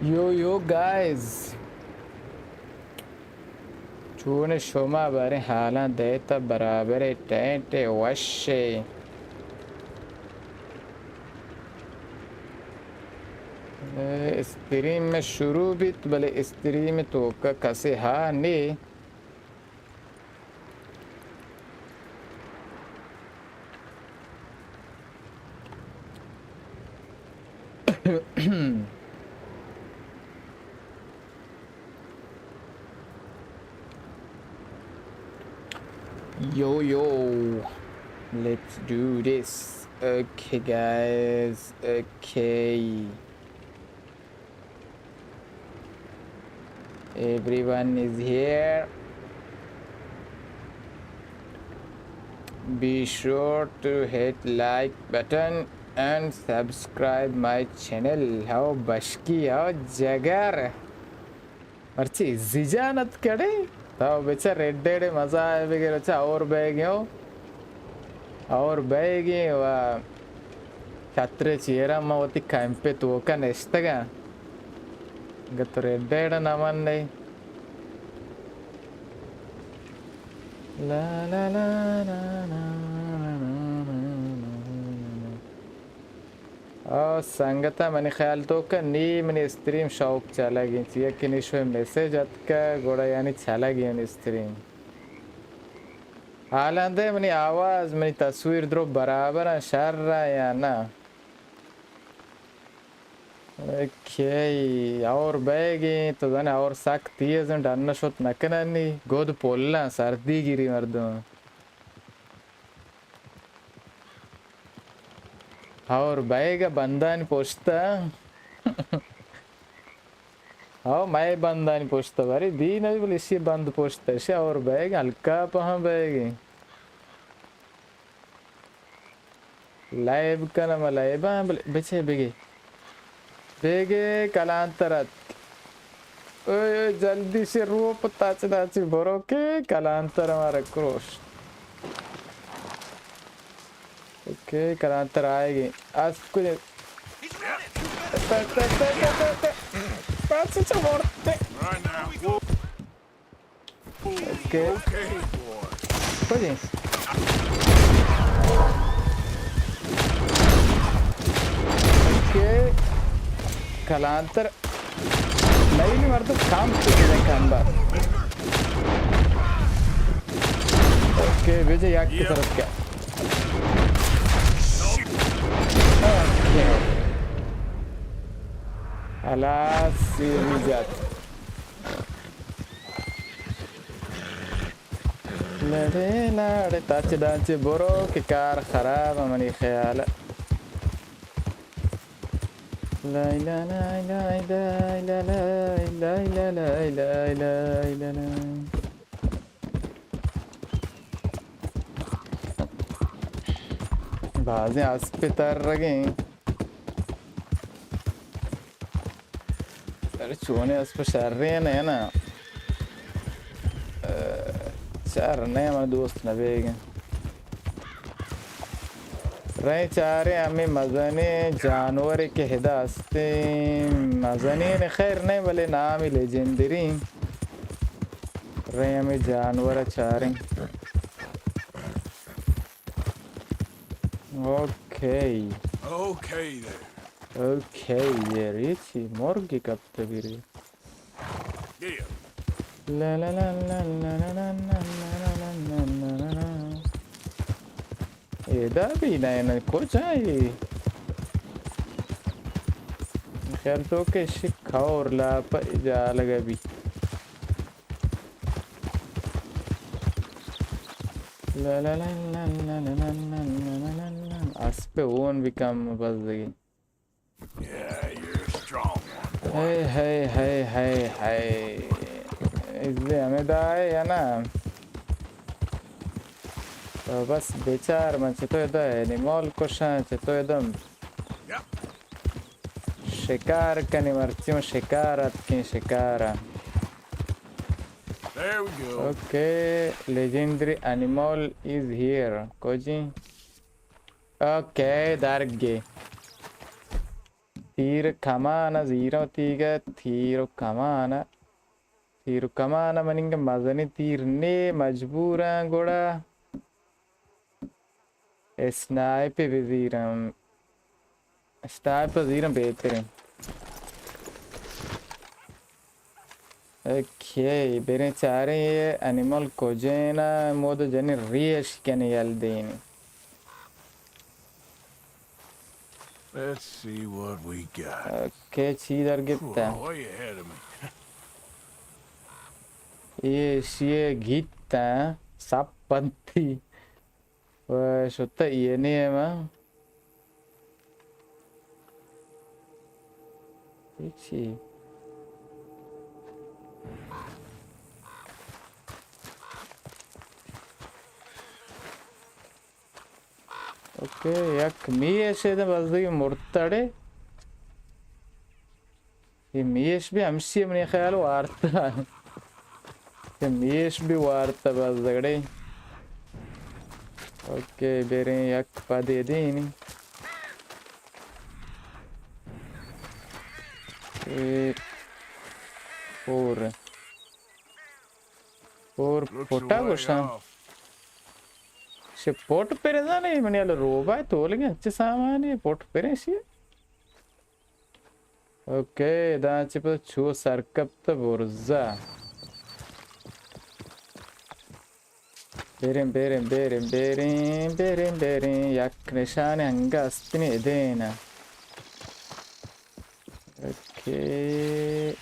You you guys, چون شما؟ باریں حالاں دیتا؟ برابر، ٹینٹ وش۔ استریم میں شروع بیت، بلے استریم توکا کسے ہا نی۔ Yo, yo. Let's do this. Okay, guys. Okay. Everyone is here. Be sure to hit like button and subscribe my channel. ہاو بشکی، ہاو جگر۔ مرچی زیجان ات کڑے؟ تو بچا ریڈ ڈیڈ مزہ آئے بگر، بچا اور بیگیو۔ اور بیگی و چھترے چیرا ما وتی کیمپ توکا نشتگاں۔ اگہ تو ریڈ ڈیڈ نہ من نی۔ لا لا لا لا لا۔ او سنگتا، منی خیال توکا نی منی استریم شوق چلگی، چیا کہ نی شوی میسج اتکا، گڑا یعنی چلگی منی استریم۔ حالاں دے منی آواز، منی تصویر درو برابر ایں، شر ایں یا نہ؟ اوکے، اور بیگی، تو زانے اور سک تیز ایں، ڈن شت نکننی، گد پلاں، سردی گیری مردم۔ اور بیگا بندانی پشتا۔ ہاو، مئے بندانی پشت بری، دی نبی، بلے اشی بند پشت، اشی اور بیگ، ہلکا پہاں بیگ۔ لائب کنم، لائب، ہاں، بلے بچے بگے۔ بگے کلانتر ات۔ اوئے، اوئے، جلدی سے روپ تاچ داچی برو کہ کلانتر ہمارا کروش۔ اوکے، کلانتر آئے گی۔ اسپ کو دے۔ تے، تے، تے، تے، تے، تے۔ پاس سے مورتے۔ اوکے۔ اوکے۔ اوکے۔ کلانتر۔ نہیں، نہیں، مردم کام تو نہیں کام بار۔ اوکے، بجے یک کی طرف کیا۔ اوکے۔ خلاص، یہ بھی جات۔ لڑے لاڑے تاچ دانچے برو کہ کار خراب ہے منی خیال۔ لا لا لا لا لا لا لا لا لا لا لا لا۔ بازیں اسپے ترگیں۔ ارے چونے اسپ شریں نہ نا۔ شر نہ، من دوست نہ بیگیں۔ رئیں چاریں ہمے مزنیں جانورے کہ ہدا ہستیں، مزنیں خیر نہ، بلے نامی لیجندری۔ رئیں ہمے جانور چاریں۔ Okay. Okay they. Okay they, یہ چی مرگی کپتگی رے۔ لا لا لا لا۔ ادا بھی نہ، نہ کجا ہے؟ خیال تو کہ شک اور لاپ جالگا بھی۔ لا لا لا۔ اسپ اون بھی کم بزگی۔ Yeah, you're a strong one, boy. ہائے، ہائے، ہائے، ہائے، ہائے۔ ازدے ہمیں دا ہے یا نا؟ تو بس بیچار من چطور دا ہے، نیمال کشاں چطور دم۔ Yep. شکار کنی مرچی من شکار اتکیں شکار۔ There we go. Okay, legendary animal is here۔ کجی؟ اوکے، درگے۔ تیر کمان ءَ زیراں تیگ ءَ، تیر و کمان ءَ۔ تیر و کمان ءَ من انگہ مزنیں تیر نے، مجبوراں گڑا اسنائپ بزیراں۔ اسنائپ زیراں بہتریں۔ اوکے، بریں چاریں اے انیمل کجین ءَ، مود جنی ریش کنے یل دینی۔ Let's see what we got. Okay, چی در Gupta? Whoa, way ahead of me. اے شیے گیتا سپ پنتی۔ و شتا اے نیم۔ چی؟ اوکے، یک میش ادا بزگی مرتڑے۔ اے میش بھی ہمشی منی خیال وارتا۔ اے میش بھی وارتا بزگڑے۔ اوکے، بریں یک پدے دینی۔ اے پور۔ پور پوٹا گوشاں۔ شے پوٹ پریں زانے، منی حال روبا ہے، تولگیں اچھے سامانے، پوٹ پریں شی۔ اوکے، داں چہ پد چو سرکپت برزا۔ بریں، بریں، بریں، بریں، بریں، بریں۔ یک نشان انگا استنی ادینا۔ اوکے۔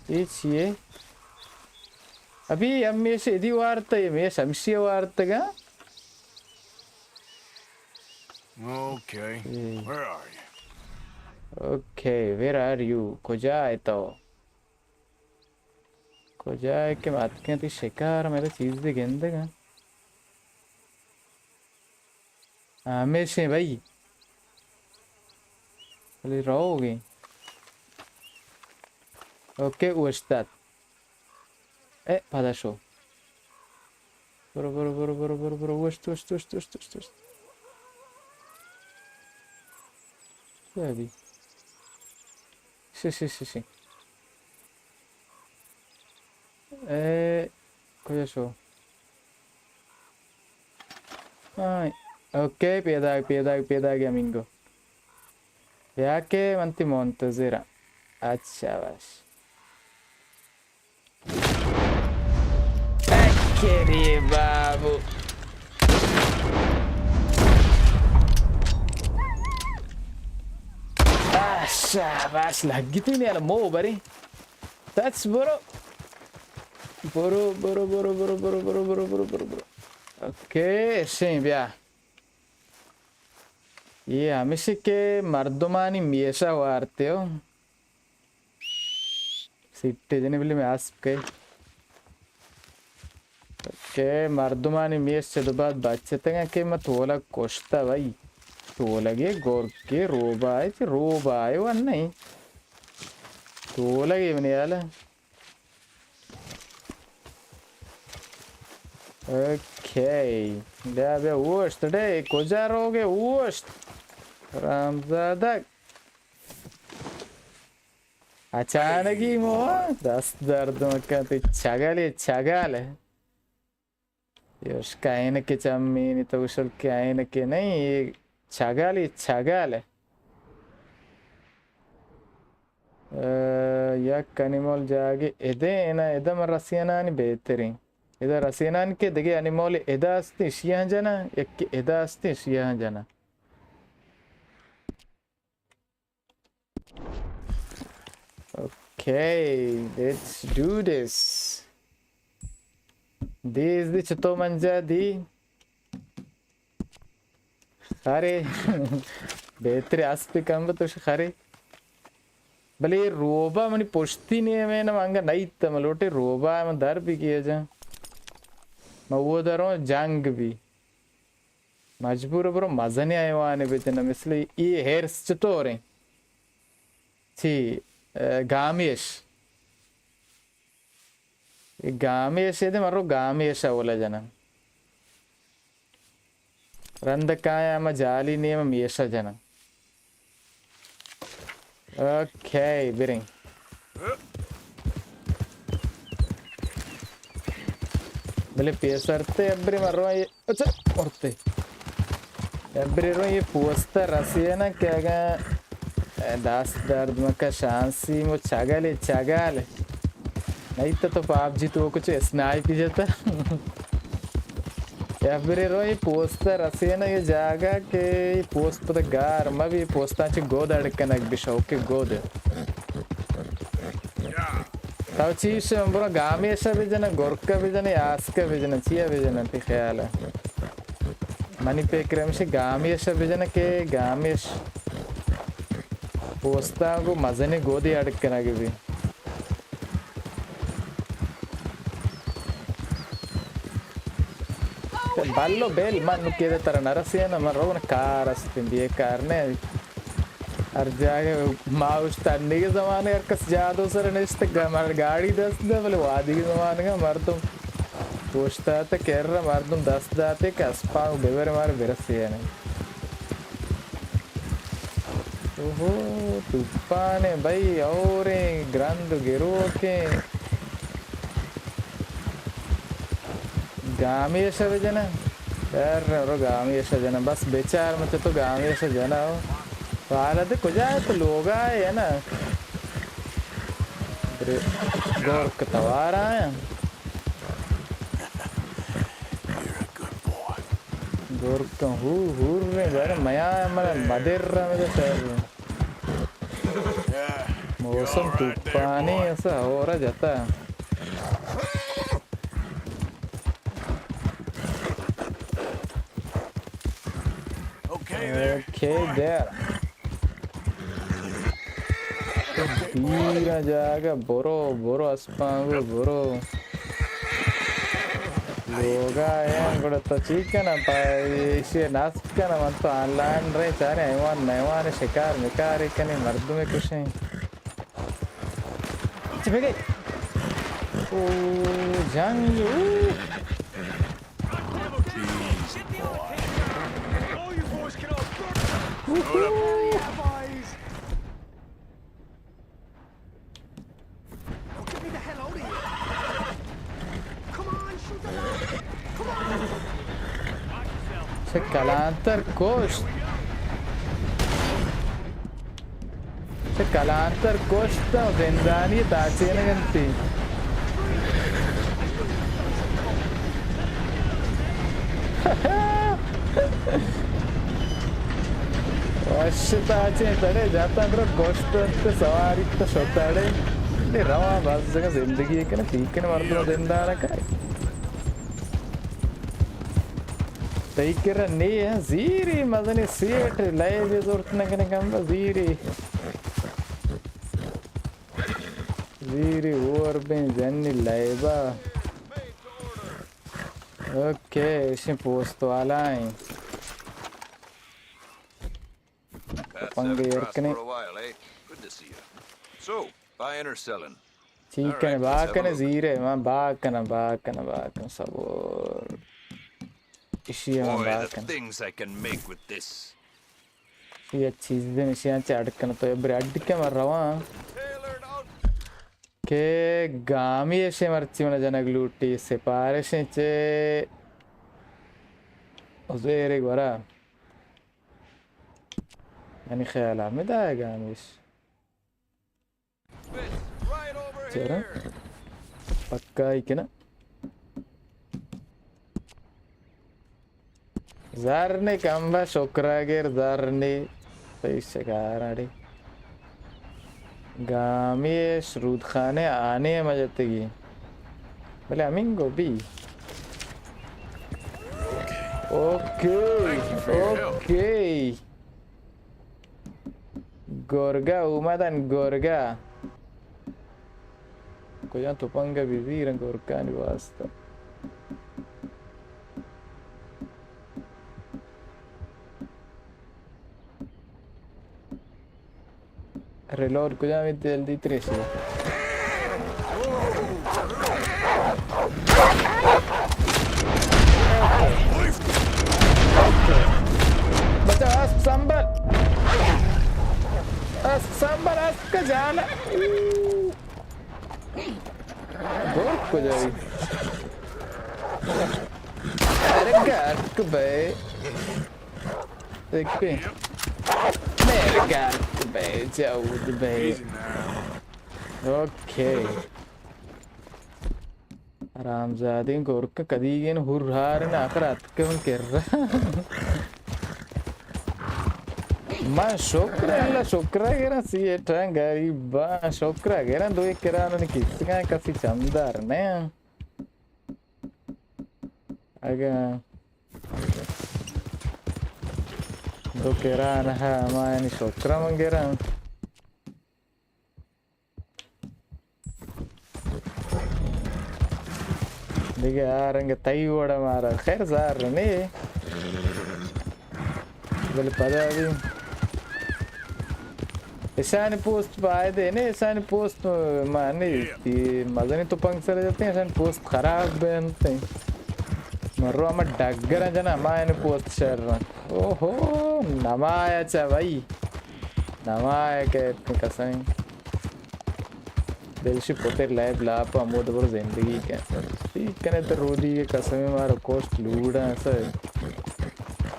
اے چیے؟ ابھی ہمیش ادی وارتا، ہمیش ہمشی وارتگا۔ Okay, where are you? Okay, where are you? کجا ہے تو؟ کجا ہے کہ ماتکیں تئی شکار؟ میرا چیز دی گندگا۔ ہمیشیں بھائی۔ بلے روگیں۔ اوکے، اوشتات۔ اے، پدا شو۔ برو، برو، برو، برو، برو، برو، اوشت، اوشت، اوشت، اوشت، اوشت، اوشت۔ کجا بی؟ شی، شی، شی، شی۔ اے، کجا شو؟ ہاں، اوکے، پیداگ، پیداگ، پیداگ ہمینگو۔ بیا کہ من تی منتظرم۔ اچھا، باش۔ اکری بابو۔ آہ، شاباش، لگی تھی نیال مو بری۔ تچ برو۔ برو، برو، برو۔ اوکے، اشیں بیا۔ یہ ہمیشہ کہ مردمانی میشہ وارتے ہو۔ سیٹے جنے بلی میں آسپ کئی۔ کہ مردمانی میش چہ دو بعد بچتگاں کہ ما تولگ کشتا بھائی۔ تولگے گرکے روبائے چہ روبائے ون نہیں۔ تولگے منی حال۔ اوکے۔ بیا بیا اوشت ڈے، کجا روگے اوشت؟ رامزادگ۔ اچانگی مو دست درد مکن، تئی چگل، اے چگل۔ یوش کائنکے چمینی تو گوشل کائنکے نہیں، اے چگل، اے چگل۔ اے، یک انیمل جاگے ادے نا، ادا من رسینانی بہترین۔ ادا رسینان کہ دگہ انیمل ادا استی، شیاں جنا، یک ادا استی، شیاں جنا۔ Okay, let's do this. These the چتو منجا دی۔ خرے۔ بہتر اسپی کم بتوش خرے۔ بلے اے روبا منی پشتی نیمے نہ، من انگا نئیت، من لوٹے روبا من در بگی جاں۔ من او دروں جنگ بی۔ مجبور برو مزنی حیوانے بجنم، مثل اے ہرس چطوریں؟ چی، اے، گامیش۔ اے گامیش، اے دے مرو گامیش اولا جنم۔ رند کایا ہما جالی نیم میشا جنم۔ اوکے، بریں. بلے پیسرتے ابری مرو اے. اچھا، مرتے. ابری رو اے پوستا رسینا کہ اگاں دست درد مکا شانسی مو چگلے، چگلے. نہیں تو تو پابجی تو کچھ اسنائپی جتا. ابری رو اے پوستا رسینا اے جاگہ کہ اے پوست پتا گار ما بھی پوستاں چہ گود اڑ کنگ بی شوق گود. تو چیش برو گامیش بجن، گرک بجن، آسک بجن، چیا بجن تی خیال؟ منی فکر ہمشی گامیش بجن کہ گامیش پوستاں گو مزنی گودی اڑ کنگ بی. بلو بیل من نو کیدے ترا نرسینا، من رو کار است، بیکار نے. ہر جاگہ ما اوشتنیگے زمانے ہر کس جادو سر نشتگ، مر گاڑی دست دے، بلے وادی زمانے مردم اوشتاتے کر مردم دست داتے کہ اسپاں ببر مار برسینے. اوہو، توپانے بھائی، اوریں گرند و گروکیں. گامیش بجناں. یار، رو گامیش جناں. بس بچار مچ تو گامیش جناں. تو حالت کجا ہے؟ تو لوگا ہے نا؟ گورک توار آیا. گورک ہو ہور نے بر میا مر مدر رہا مجھے سر. موسم طوفانی اسا ہورا جتا. Okay there. دیر جاگہ برو، برو اسپانگو برو. لوگا ایں گڑا تو چی کناں؟ پا ایشی نصب کناں؟ من تو آنلائن رے چاریں، حیوان میوان شکار مکار کنیں، مردم کشیں. چہ بگے؟ او جنگ، او. چہ کلانتر کشت. چہ کلانتر کشت و زندانی تاچینگ انتی. وش تاچین تڑے جاتن رو کشت انت سواری تو شتاڑے. نی رواں باز جگہ زندگی کنے، تیکن مردم زندان کنے. تئی کرا نی ہے، زیری مزنی سیٹ، لائیو زورت نہ کنے کم با، زیری. زیری اور بین جنی لائیبا. اوکے، اشیں پوست والا ہیں. پنگے ایر کنے. چی کنے، با کنے زیرے، من با کنم، با کنم، با کنم، صبر. اشی من با کنم. یہ چیز دے مشیاں چہ اڈ کنم، تو برے اڈ کے من رواں. کہ گامی اشے مرچی من جنگ لوٹی، سپارشیں چہ ازیر گورا. یعنی خیال ہمیں دائے گامیش. چرا؟ پکا ہی کنا. زر نے کمبا شکرا گر زر نے. تئی شکار اڑے. گامیش رودخانے آنے مجتگی. بلے ہمینگو بی. اوکے. اوکے. گرگا اومدن، گرگا. کجام تپنگ بزیرن گرکانی واسطہ؟ ریلوڈ کجام انت؟ جلدی تریشی. بچا، اسپ سنبھل. اسپ سنبھل، اسپ گورک جالا۔ گورک کجا بی؟ ارے گرک بے۔ دیکھ پہ۔ میرے گرک بے، جاؤد بے۔ اوکے۔ حرامزادیں گورک کدیگین ہور ہار نہ آخر اتکہ من کرا۔ من شکر اللہ شکر گراں سی ٹائم غریب شکر گراں دو ایک کرا من کسگاں کسی چمدار نہ۔ اگاں دو کرا نہ ہمایانی شکر من گراں۔ دگہ آ رنگ تئی وڑ مارا خیر زار نے۔ بلے پدا بھی اشانی پوست پائدے نے، اشانی پوست مانی تی مزنی تو پنگ سر جاتے ہیں، اشانی پوست خراب بنتے ہیں۔ مرو ہم ڈگر جنا ہمایانی پوست شر۔ اوہو، نمایا چا بھائی۔ نمایا کہ قسم۔ دلشی پتر لیب لاپ ہمود برو زندگی کن۔ ٹھیک کنے تو رودی کے قسم مارا کوشت لوڑا سے۔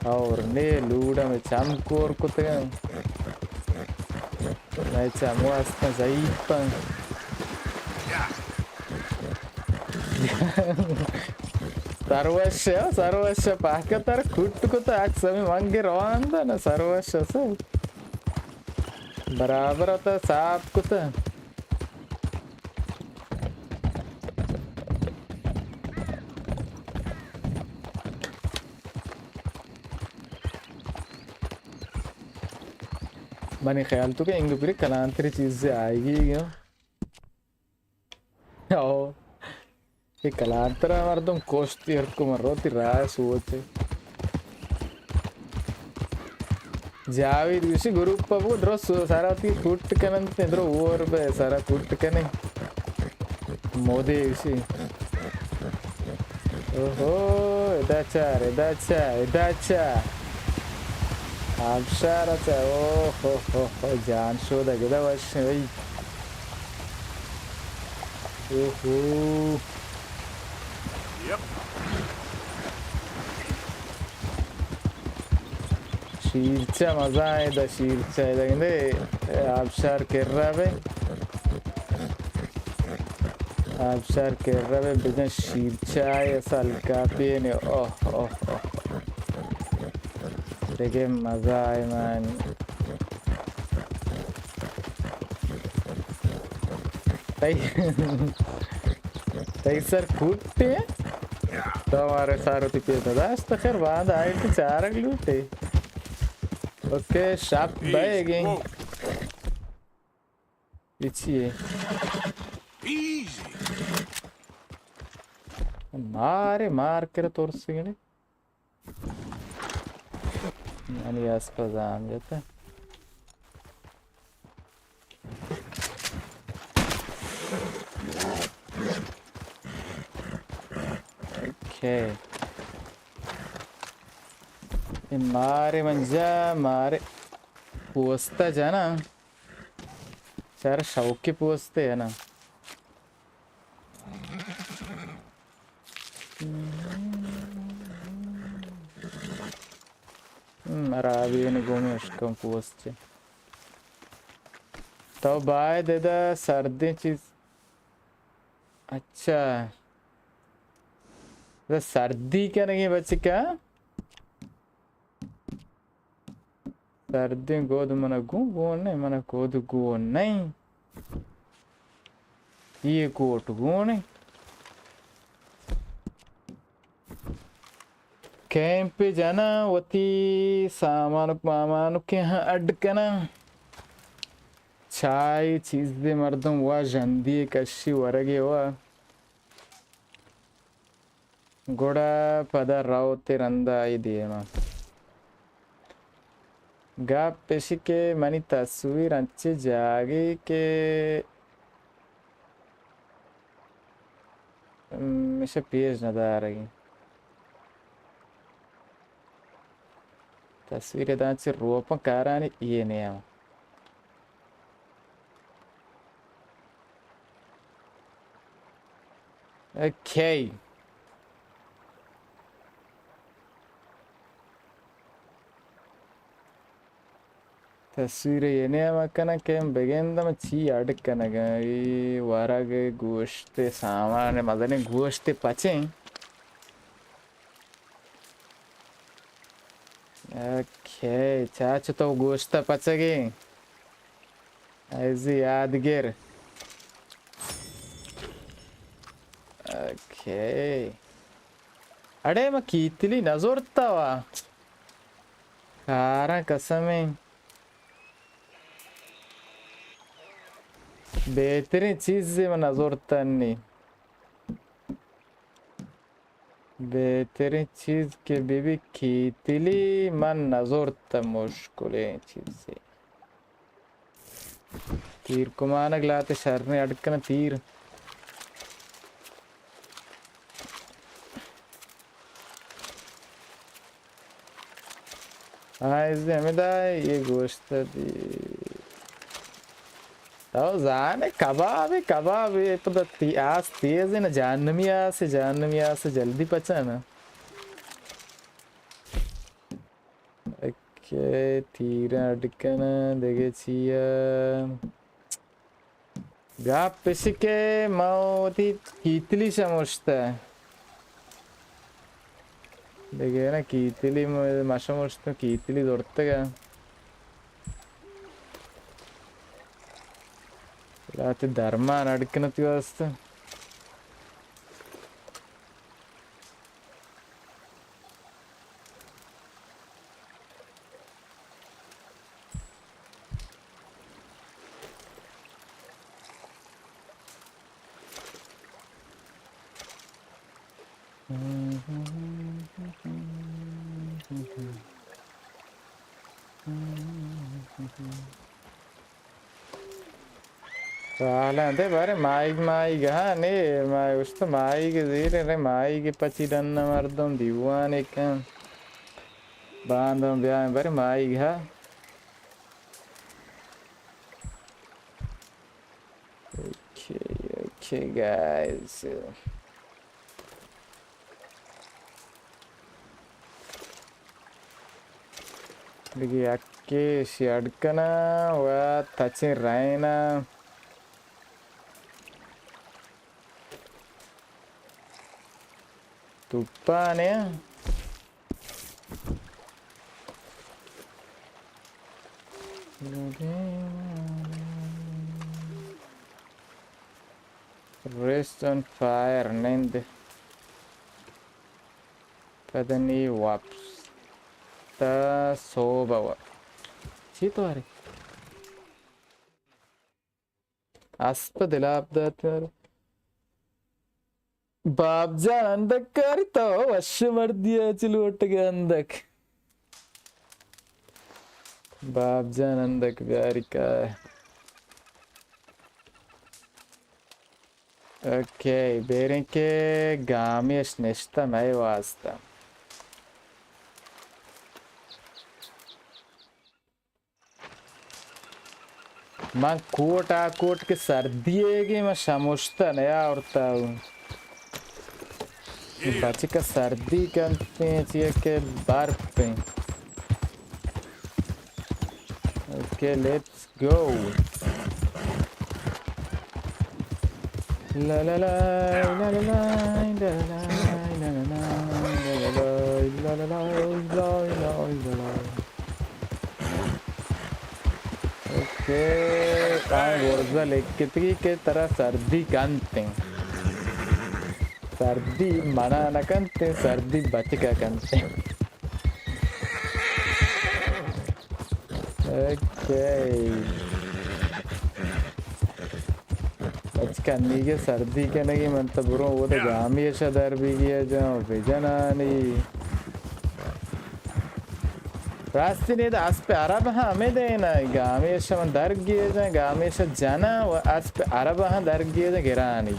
اور نے لوڑا میں چم کور کتگا۔ میں چمو استاں ضعیف پن۔ سروش، سروش پاکتر کٹ کتا عکس ہمیں منگے روان دا نا سروش سے۔ برابر ات، صاف کت۔ منی خیال تو کہ انگ پوری کلانتری چیز سے آئے گی۔ او، اے کلانترا مردم کشتی ہر کو من روتی راہ سوچے۔ جاوید گوشی گروپ پا بو درو سو-، سارا تی فوٹ کنن تے درو اور بے سارا فوٹ کنے۔ مودے گوشی۔ اوہو، ادا چار، ادا چار، ادا چار۔ آبشار چار، اوہو ہو ہو، جان شودگ ادا وش بھائی۔ اوہو۔ شیرچہ مزہ اے دا شیرچہ اے دا گندے آبشار کرا بے۔ آبشار کرا بے بجن شیرچہ اے اصل کاپی نے۔ اوہ اوہ اوہ۔ دگہ مزہ اے من۔ تئی، تئی سر کوٹے؟ تو مارے سارو تی پیدا داشت، خیر باند آئی تی چارگ لوٹے۔ اوکے، شاپ بئے گئے۔ یہ چی ہے؟ مارے، مار کر ترس گئے۔ یعنی اس پر زام جاتا۔ اوکے۔ اے مارے منجا، مارے پوستا جانا۔ چار شوقی پوستے ہے نا۔ ہم، مرا بھی نے گومے اشکم پوستے۔ تو باید ادا سردیں چیز۔ اچھا۔ ادا سردی کنگی بچکا؟ سردیں گود منا گون گون نہیں، منا گود گون نہیں۔ یہ کوٹ گون ہے۔ کیمپ جنا وتی سامانک مامانک ہاں اڈ کنا۔ چائے چیز دے مردم وا جندی کشی ورگے وا۔ گڑا پدا روت رندا آئی دیما۔ گپ اش کہ منی تصویر انچیں جاگے کہ میشہ پیش نہ دارگی۔ تصویر داں چہ روپاں کارانی یہ نیام۔ اوکے۔ تصویر یہ نیا مکنہ کہ بگندم چی اڈ کنگا۔ اے ورگ، گوشت، سامان، مزنیں گوشت پچیں۔ اوکے، چاچ تو گوشت پچگے۔ ایزی یادگر۔ اوکے۔ اڑے ما کیتلی نزورتا وا۔ کاراں قسمیں۔ بہترین چیز من نزورتا نی۔ بہترین چیز کہ بی بی کیتلی من نزورت مشکلیں چیزے۔ تیر کمانگ لاتے شریں اڈ کناں تیر۔ ہاں، از ہمیں دا یہ گوشت دی۔ تو زانے کباب، کباب، یہ پتہ تی-، آس تیز ہے نا، جہنمی آس، جہنمی آس جلدی پچا نا۔ اوکے، تیراں اڈ کناں، دگہ چیا؟ گپ اش کہ ما وتی کیتلی شمشتہ۔ دگہ نا کیتلی م-، مشمشتوں، کیتلی زرتگا۔ لہتے درمان اڈ کناں تی واسطہ۔ سالان دے بارے ماہیگ، ماہیگ، ہاں، نے، ما گوشت ماہیگ زیر، نے ماہیگ پچی ڈن مردم دیوان کن۔ باندم بیائیں بارے ماہیگ، ہاں۔ Okay, okay, guys. دگہ یکے ایشی اڈ کناں و تچیں رئیناں۔ توپانے۔ ریسٹ آن فائر، نند۔ پدنی واپس تا سوبا وا۔ چی تو آرے؟ اسپ دلاپ دات مارا۔ باب جان اندک کاری تو وش مردی ء چہ لوٹگ ء اندک۔ باب جان اندک بیاری کائے۔ اوکے، بیریں کہ گامیش نشتہ مئے واسطہ۔ من کوٹ آ کوٹ کہ سردی ئیگیں من شمشتہ نیاورتہ۔ بچکہ سردی کنتیں چیا کہ برپیں۔ Okay, let's go. لا لا لا، لا لا لا، لا لا لا۔ اوکے، تاں گرزا لکھتگی کہ ترا سردی کنتیں۔ سردی منا نہ کنتیں، سردی بچکا کنتیں۔ اوکے۔ بچکا انیگہ سردی کنگی، من تو برو وہ دے گامی اشا در بیگی جاں بجنانی۔ راستی نی دا اسپ عرب ہاں ہمے دین ء، گامی اشا من در گیجاں، گامی اشا جناں و اسپ عرب ہاں در گیجاں گرانی۔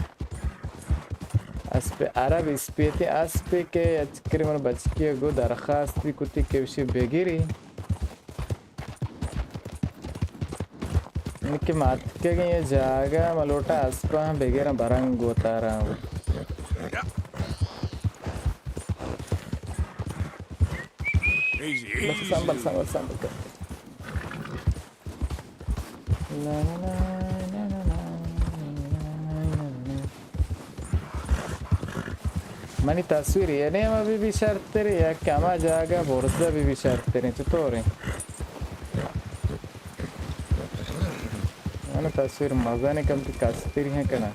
اسپ عرب اسپیتیں اسپے کہ اچکری من بچکی ء گو درخواست بھی کتی کہ بشی بگری۔ کہ ما اتکگیں یہ جاگہ، ما لوٹاں اسپاں بگراں برنگ وتاراں۔ بس سنبل، سنبل، سنبل. منی تصویر اے نیما بہ بی شرتریں یا کہ ہما جاگہ برزا بہ بی شرتریں، چطوریں؟ من تصویر مزن کم کہ کستری ہیں کنا.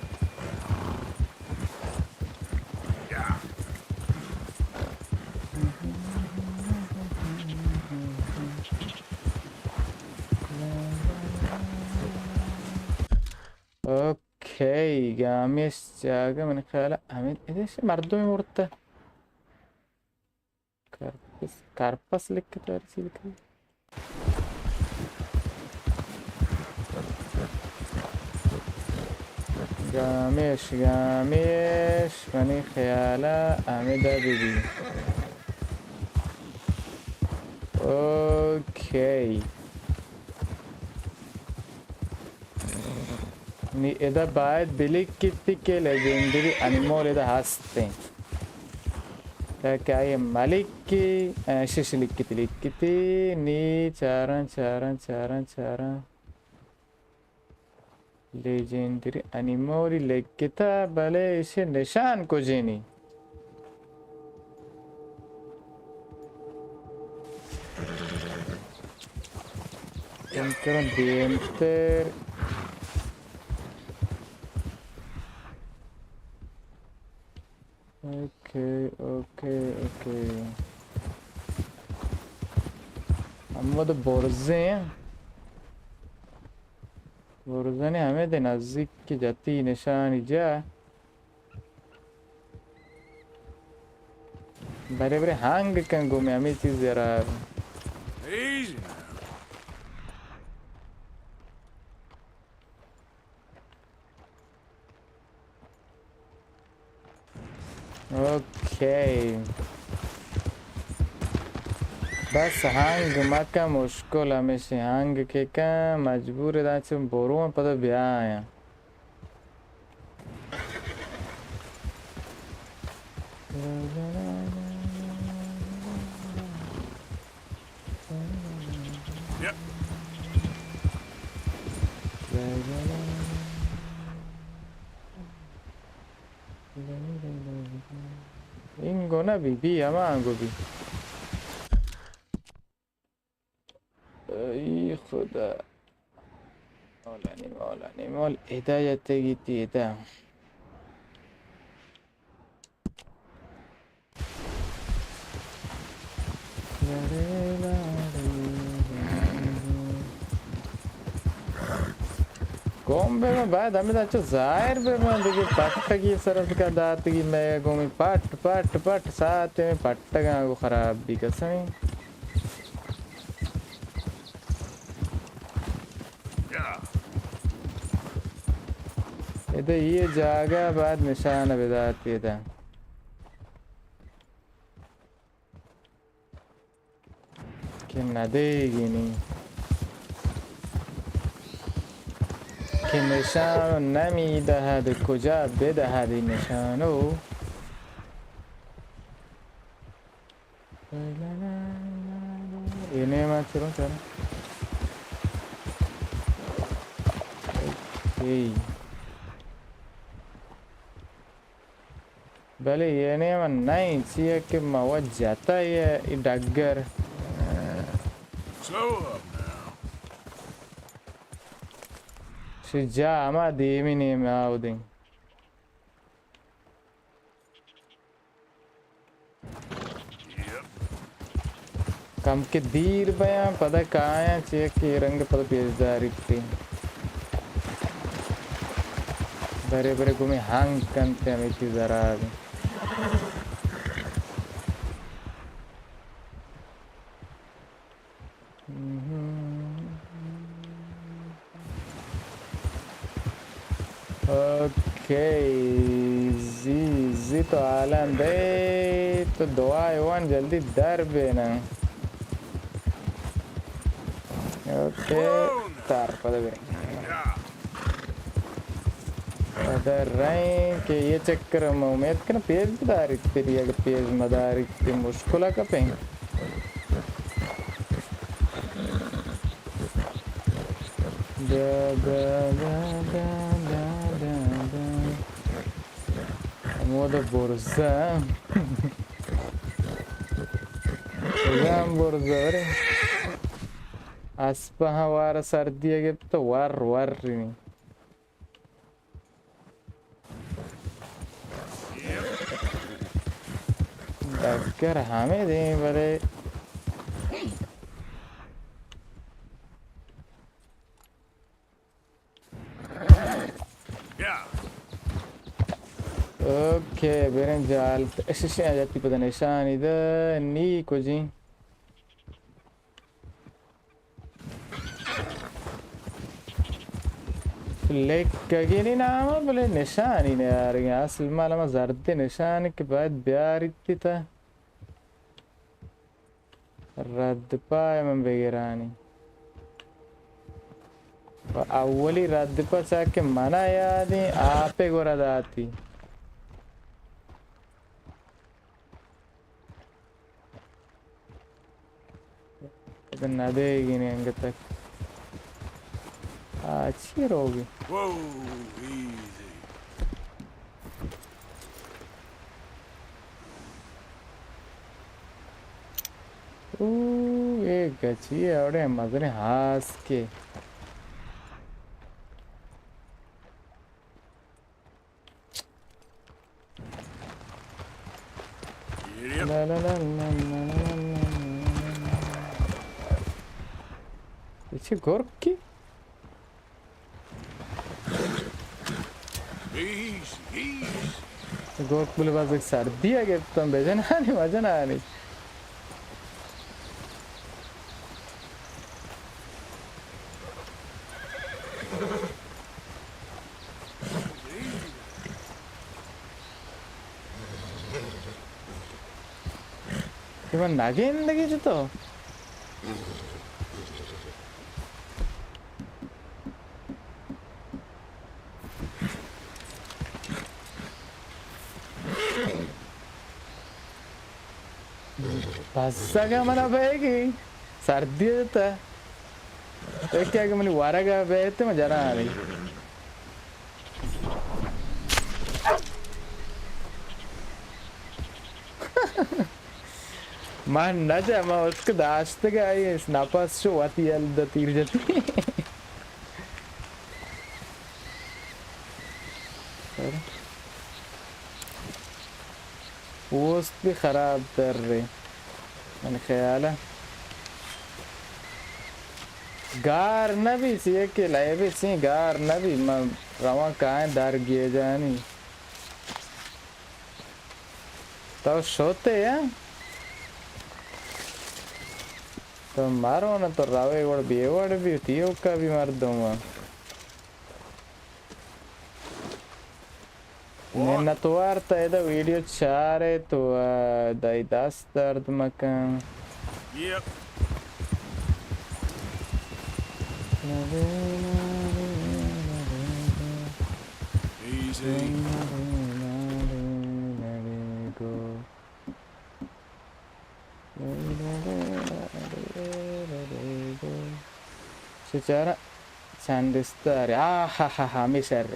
اوکے، گامیش جاگہ من خیال ہمیں ادیش مردم مرتا. کرپس، کرپس لکھتا ہے، چی لکھتا ہے؟ گامیش، گامیش، منی خیالا ہمدا بہ بی. اوکے. نی ادا باید بلکیتی کہ لیجنڈری انیمول ادا ہستیں. تاکہ آئی ملکی، اه، شش لکیتی، لکیتی، نی چاراں، چاراں، چاراں، چاراں. لیجنڈری انیمولی لکتا، بلے ایشی نشان کجینی؟ انتر دیمتر. Okay, okay, okay. ہمود برزیں. برزنے ہمیں دے نزدیک کہ جتی نشانی جا. برے برے ہنگ کن گو میں ہمیں چیز یرا. Easy now. اوکے. بس ہنگ مکن، مشکل ہمیشی ہنگ کہ کن، مجبور داں چو برو پدا بیاں. Yep. اینگو نہ بی، بی ہما انگو بی. ای خدا. مولانی، مولانی، مول ہدایت گیتی ادا. گوم بہ من باید ہمدا چو ظاہر بہ من دگہ پٹگی سر از کا داتگی مئے گومی پٹ پٹ پٹ ساعت میں پٹگاں گو خراب بی قسمی. ادا یہ جاگہ باید نشان بداتی ادا. کہ ندیگینی کہ نشان نمی دہد، کجا بدہد نشانو. اے نیما چروں چروں. اوکے. بلے اے نیما نئیں، چیا کہ ما وت جتا اے، اے ڈگر. Slow up now. شی جا ہما دیمی نیما آودیں. کم کہ دیر بیاں، پدا کایاں، چیا کہ اے رنگ پدا پیش داریت. برے برے گومی ہنگ کنت، ہمے چیز حراب انت. اوکے، زی، زی تو حالاں دے، تو دعا وان جلدی در بینا. اوکے، تار پدا بے. پدا رئیں کہ یہ چکر ہم امید کن پیش بداریت، تری اگر پیش مداریت، مشکل کپیں. دا، دا، دا۔ ہمود برزا۔ کجام برزا، ارے؟ اسپہ وار سردی گپت، ور ور نی۔ ڈگر ہمے دیں، بلے اوکے، بریں جال۔ اش، اش، جتی پدا نشانی دہ، نی کجیں۔ لکگی نی نام، بلے نشانی نہ آرگیں۔ اصل مال ہما زرد نشان کہ باید بیاریت تا۔ رد پای من بگرانی۔ و اولی رد پا چا کہ منا یادیں، آپ گورا داتی۔ اگہ ندیگی نے انگتک۔ آ، چی روگی؟ Whoa, easy. او، اے گچی اوڑے مزنیں ہاسکے۔ لا، لا، لا۔ اے چی گرکی؟ گرک بلے باز یک سردی ءَ گپتم، بجنانی مجنانی۔ کہ من نگندگی چہ تو۔ بزگ ءَ من ءَ بئیگی سردی ءَ جتا۔ تو کہ اگہ منی ورگ ءَ بیت، من جنانی۔ من نہ جا، من اتک داشتگ آئی نپس شو وتی یل دو تیر جتی۔ پوست بھی خراب تر رہے من خیال ہے۔ گار نہ بھی سی کہ لائے بھی سی گار نہ بھی، من رواں کائیں در گیجانی۔ تو شوتے، ہاں؟ تو مارو نا، تو راوے وڑ بے وڑ بھی، تیوکا بھی مردم، ہاں۔ منتوار تا ادا ویڈیو چارے تو، آ، دائی دست درد مکن۔ Yep. Easy. چارا چند استارے۔ آہاہاہا، ہمے شر۔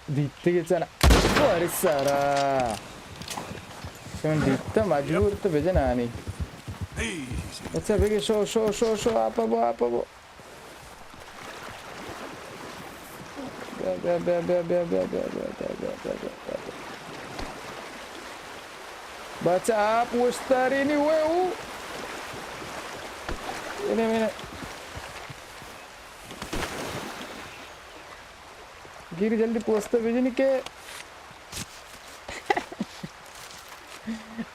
دیتگی چنا۔ ارے سارا۔ شمن دیتا مجبور تو بجنانی۔ اچھا بگے شو، شو، شو، شو، آپ بو، آپ بو۔ بیا، بیا، بیا۔ بچہ آپ اوشتاری نی ہوئے ہو۔ انے، انے۔ گیری جلدی پوستا بجنی کہ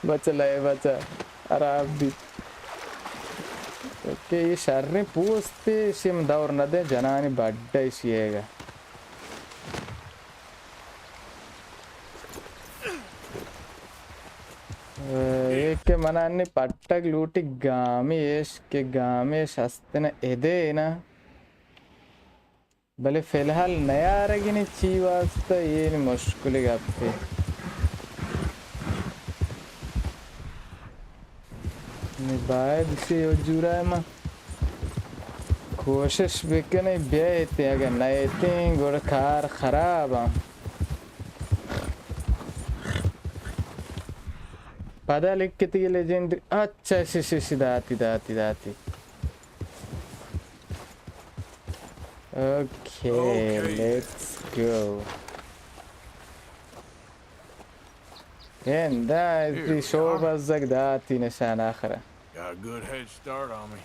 بچہ لئے بچہ خراب بیت۔ کہ یہ شریں پوستے، اشی ہم دور نہ دیں، جنانی بڈ اشی ہے گا۔ اے کہ منا انی پٹک لوٹی گامیش کہ گامیش ہستن ادے نا۔ بلے فی الحال نیارگی نی چی واسطہ، اے نی مشکل گپے۔ نی باید اسی و جورا ما کوشش بکنیں بیایتیں، اگر نیتیں گڑا کار خراب ہم۔ پدا لکھتی لیجنڈری، اچھا، شی، شی، شی، داتی، داتی، داتی۔ Okay, okay. Let's go۔ Hinda, Here we شو are۔ بزگ داتی نشان آخر۔ Got a good head start on me۔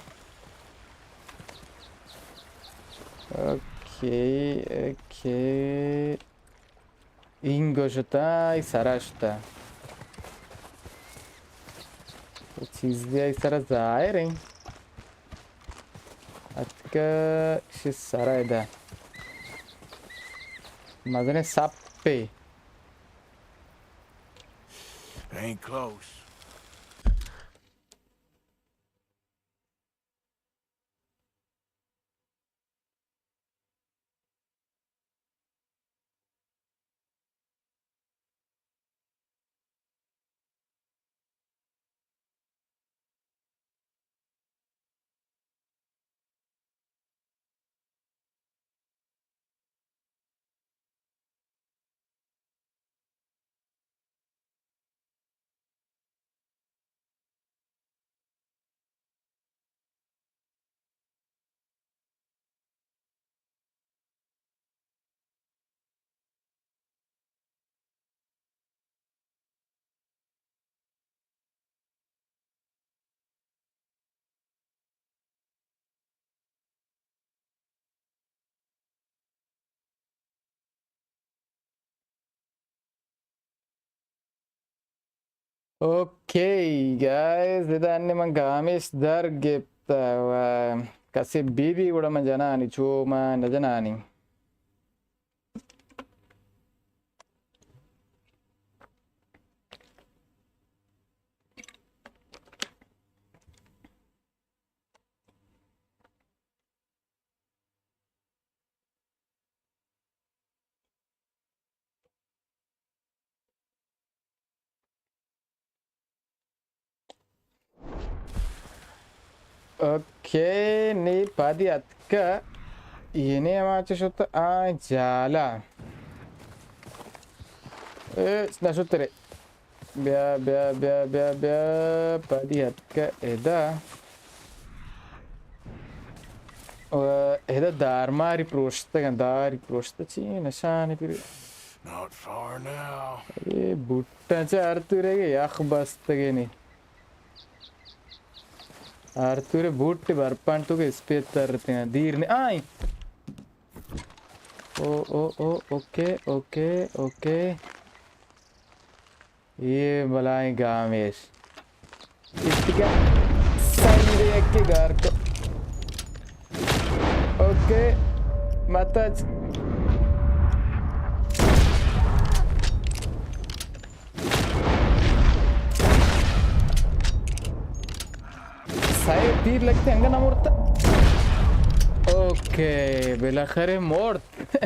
Okay, okay. اینگو شتا، ای سرا شتا۔ چیز دیا ای سرا ظاہر ہیں۔ اتکا شی سرا ادا۔ مزنے سپے۔ Ain't close۔ اوکے گائز، ادا انی من گامیش در گپت و کسی بی بی گڑا من جنانی، چو من نجنانی۔ اوکے، نی پادی اتکا، یعنی ہما چہ شت آ جالا۔ اے، نہ شت رے۔ بیا، بیا، بیا، بیا، بیا، پادی اتکا ادا۔ و ادا دارماری پروشتگ، داری پروشتگ، چی نشانی پر۔ Not far now۔ اے بوٹاں چہ آرتورے کہ یخ بستگے نی۔ آرتورے بوٹ برپان تو کہ اسپیت ترتے ہیں، دیر نے آئیں۔ او، او، او، اوکے، اوکے، اوکے۔ اے بلائیں گامیش۔ اتکا سائیڈ یکے گار کو۔ اوکے، متچ۔ سئے تیر لگتے انگا نہ مرتا۔ اوکے، بالاخرہ مرت۔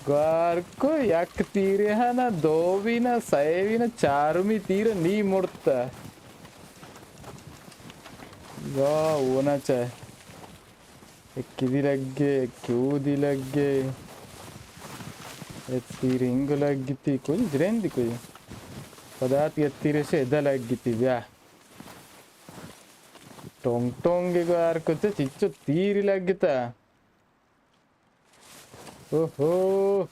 گوار کو یک تیرے ہا نہ، دو بھی نہ، سئے بھی نہ، چارمی تیر نی مرتا۔ واہ، وہ نہ چاہے۔ یکے دی لگے، یکے اودی لگے۔ یک تیر انگو لگتی، کجی جرندی کجی۔ پدا تی یک تیر سے ادا لگتی، بیا۔ ٹونگ ٹونگ گوار کت، چچو تیر لگتا۔ اوہو۔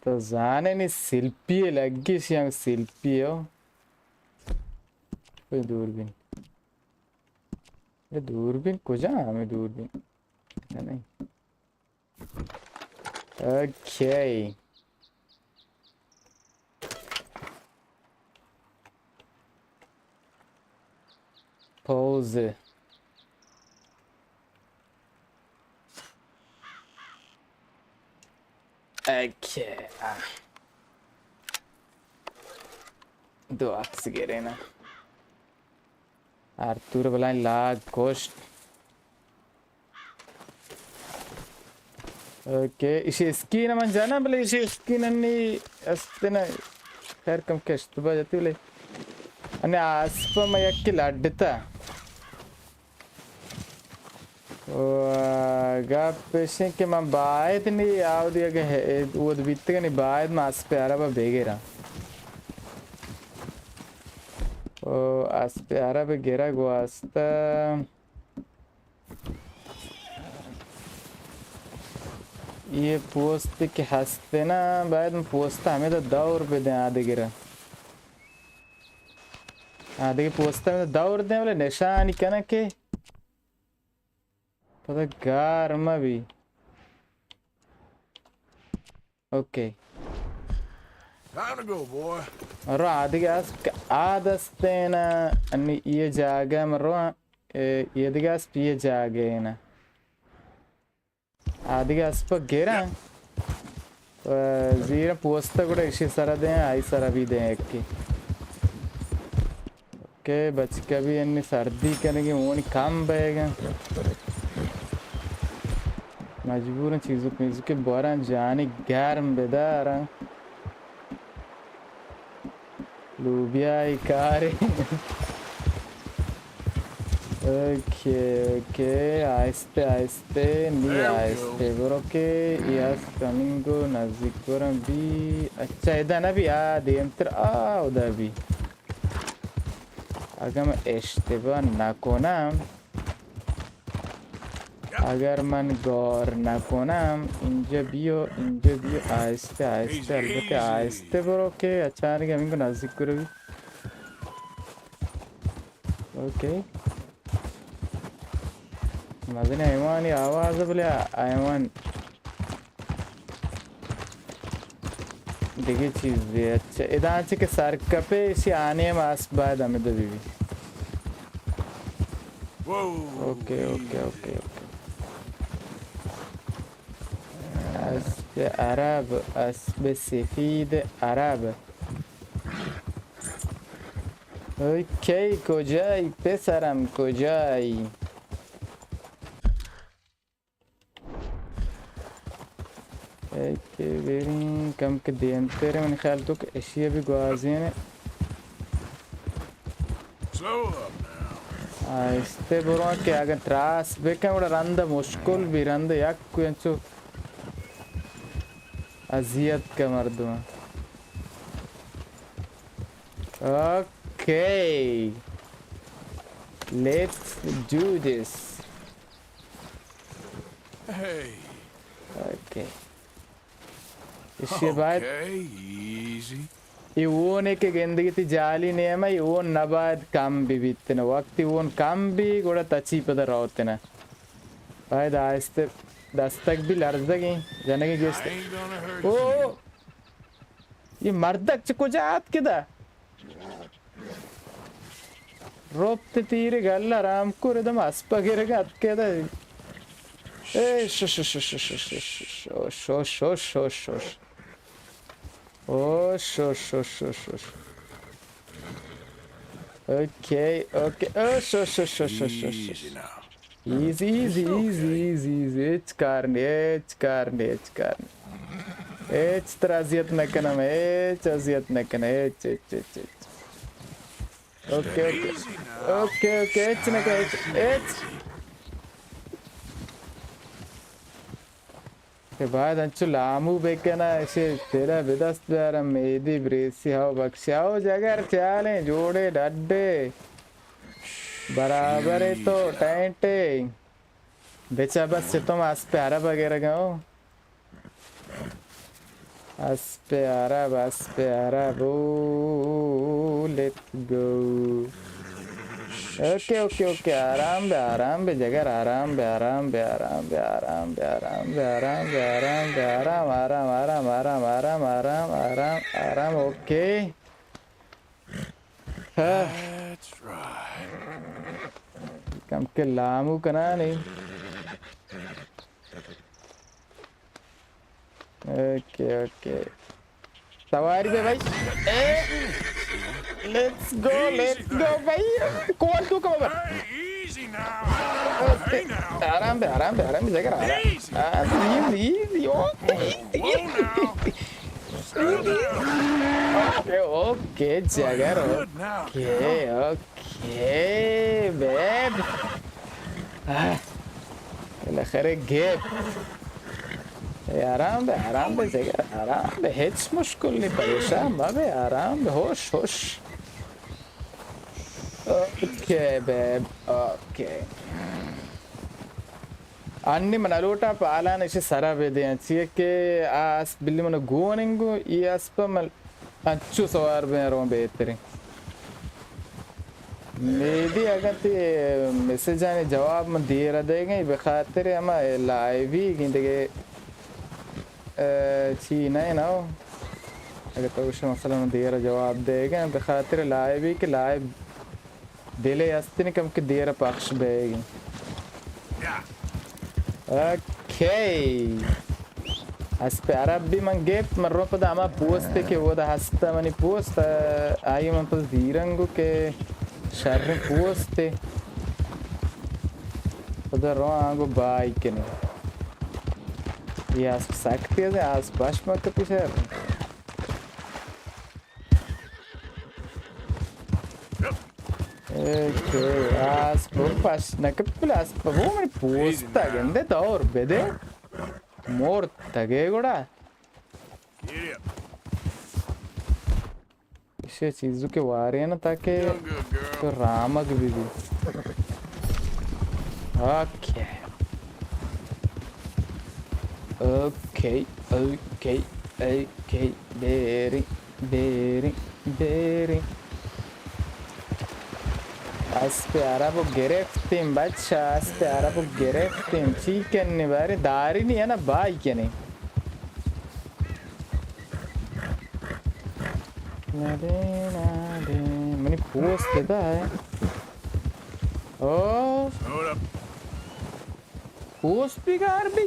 تو زانے نی سلپی لگی سی، ہم سلپی ہو۔ کوئی دوربین۔ اے دوربین کجا؟ ہمے دوربین۔ نہ، نہیں۔ اوکے۔ پوز۔ اوکے۔ دو عکس گرے نا۔ آرتور بلائیں لاگ کشت۔ اوکے، ایشی اسکین من جانا، بلے ایشی اسکین انی است نہ۔ خیر کم کشت با جاتی بلے۔ انی اسپ ما یکی لڈتا۔ و گپ ایشیں کہ من باید نی آودی اگہ اود بیتگنی باید من اسپ عرب بگیرم۔ و اسپ عرب گرگ واسطہ یہ پوست کہ ہستے نا، باید من پوست ہمیں دور بدیں آدگرہ۔ آدگہ پوست ہمیں دور دیں، بلے نشانی کنن کہ پدا گار مہ بی۔ Okay. Time to go, boy. رو آدگہ اسپ آ دستین، انی یہ جاگہ من رو، اے، یہ دگہ اسپ یہ جاگہ نا۔ آدگہ اسپ گرن۔ و زیرن پوست گڑا اشی سرا دیں، آئی سرا بھی دیں یکی۔ کہ بچکا بھی انی سردی کنگی، ہونی کم بیگا۔ مجبورن چیزو میزو کہ بورن جانی گرم بدارن۔ لوبیا ای کاری۔ اوکے، اوکے، آہستے، آہستے، نی آہستے برو کہ ای اسپ ہمینگو نزدیک برن بی۔ اچھا، ادا نہ بی، آ دیمتر آ ادا بی۔ اگہ من اشتباہ نکنم، اگر من گار نکنم، اینجا بیو، اینجا بیو، آہستے، آہستے، البتہ آہستے برو کہ اچانک ہمینگو نزدیک برو بی۔ اوکے۔ مزنیں حیوانی آواز، بلے حیوان دگہ چیزے۔ اچھا، ادا چہ کہ سر کپے، اشی آنی ہم اسپ باید ہمدا بی بی۔ Okay, okay, okay, okay. اسپ عرب، اسپ سفید عرب۔ اوکے، کجایی پسرم، کجایی؟ اے کہ بریں کم کہ دیمتر، من خیال تو کہ اشی بھی گوازین۔ آہستے برو کہ اگہ تراس بکن، گڑا رند مشکل بی، رند یک کوئی انچو اذیت کا مردم۔ Okay. Let's do this. Okay. اشی باید۔ Okay, easy. اے اون کہ گندگی تی جالی نیمہ، اے اون نباید کم بی بیتنہ۔ وقتی اون کم بی، گڑا تچی پدا روتنہ۔ باید آہستے دستک بی لرزگیں، جنگی گیشت۔ او! یہ مردک چہ کجا آتک ادا؟ رپت تیر گل حرام کور دم اسپا گرگ اتک ادا۔ اے شش شش شش۔ او شش شش شش۔ Okay, okay. او شش شش شش۔ Easy, easy, easy, easy, easy. ہچ کار نی، ہچ کار نی، ہچ کار نی۔ ہچ ترا اذیت نہ کنم، ہچ اذیت نہ کنم، ہچ، ہچ، ہچ، ہچ۔ Okay, okay. اوکے، اوکے، ہچ نہ کن، ہچ، ہچ۔ کہ باید انچو لامو بکناں، اشی دل ء بدست بیارم، میدی بریسی ہو بخشی ہو جگر چالیں جوڑے ڈڈے برابرے تو ٹینٹے۔ بچا بس چتم اسپ عرب گرگا ہو۔ اسپ عرب، اسپ عرب، او، let's go. Okay, okay, okay, آرام بے، آرام بے جگر، آرام بے، آرام بے، آرام بے، آرام بے، آرام بے، آرام بے، آرام بے، آرام، آرام، آرام، آرام، آرام، آرام، آرام، آرام، اوکے۔ ہاں۔ کم کے لامو کنانے۔ Okay, okay. سواری بے بھائی۔ اے، let's go، let's go بھائی۔ کون تو کم بھائی؟ اوکے۔ آرام بے، آرام بے، آرام بے، جگر آرام۔ آ، easy, easy, okay, easy. Okay, okay, جگر، اوکے، اوکے، بیب۔ آہ، بالاخرہ گیپ۔ اے آرام بہ، آرام بہ جگر، آرام بہ، ہچ مشکل نہیں، پریشان مہ بہ، آرام بہ، ہوش، ہوش۔ Okay, bib, okay. انی من لوٹاں پالان ایشی سرا بدیاں، چیئے کہ آ اسپ بلی من گون انگو، ای اسپ من انچو سوار بیں روں بہتریں۔ میدی اگاں تی میسجانی جواب من دیر دیگیں، بخاطر ہما لائیوی گیں دگہ، اے، چی نہ نو۔ اگہ تو گوشے مثلاً دیر جواب دیگیں، بخاطر لائیوی کہ لائیو ڈیلے استنی کم کہ دیر پخش بیگی۔ اوکے۔ اسپ عرب بھی من گپت، من رو پدا ہما پوستے کہ اودا ہستا منی پوست، آئی من پدا زیرنگو کہ شر پوستے۔ پدا رو آنگو بائی کنی۔ یہ اسپ سکتی ہے، اسپ باش مکتی شر۔ اے کہ اسپ پش نکپ، بلے اسپ وہ منی پوستا گندے دور بدے۔ مرتگے گڑا۔ ایشی چیزو کہ وارے نا تاکہ تو رامگ بی بی۔ اوکے۔ اوکے، اوکے، اوکے، بیری۔ بیریں، بیریں۔ اسپ عرب گرفتیں بچہ، اسپ عرب گرفتیں۔ چی کنی بارے داری نی انا بائی کنی۔ نادے، نادے۔ منی پوست دا ہے۔ او۔ پوست بیگار بی۔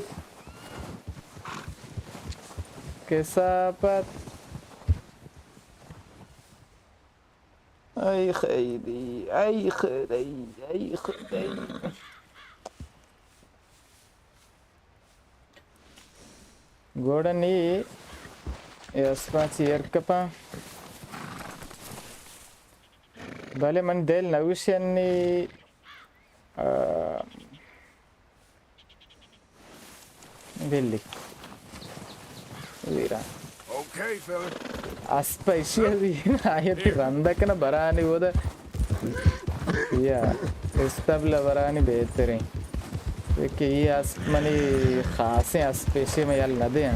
کثافت۔ ای خیری، ای خدای، ای خدای۔ گڑا نی اے اسپاں چیر کپاں۔ بلے من دل نوشنی، آ، بلی۔ ویران۔ اسپ ایشی ازی آیتی رندا کنا برانی بودا۔ یا، استبل برانی بہتریں۔ کہ یہ اسپ منی خاصیں اسپ ایشی میں یل نہ دیں۔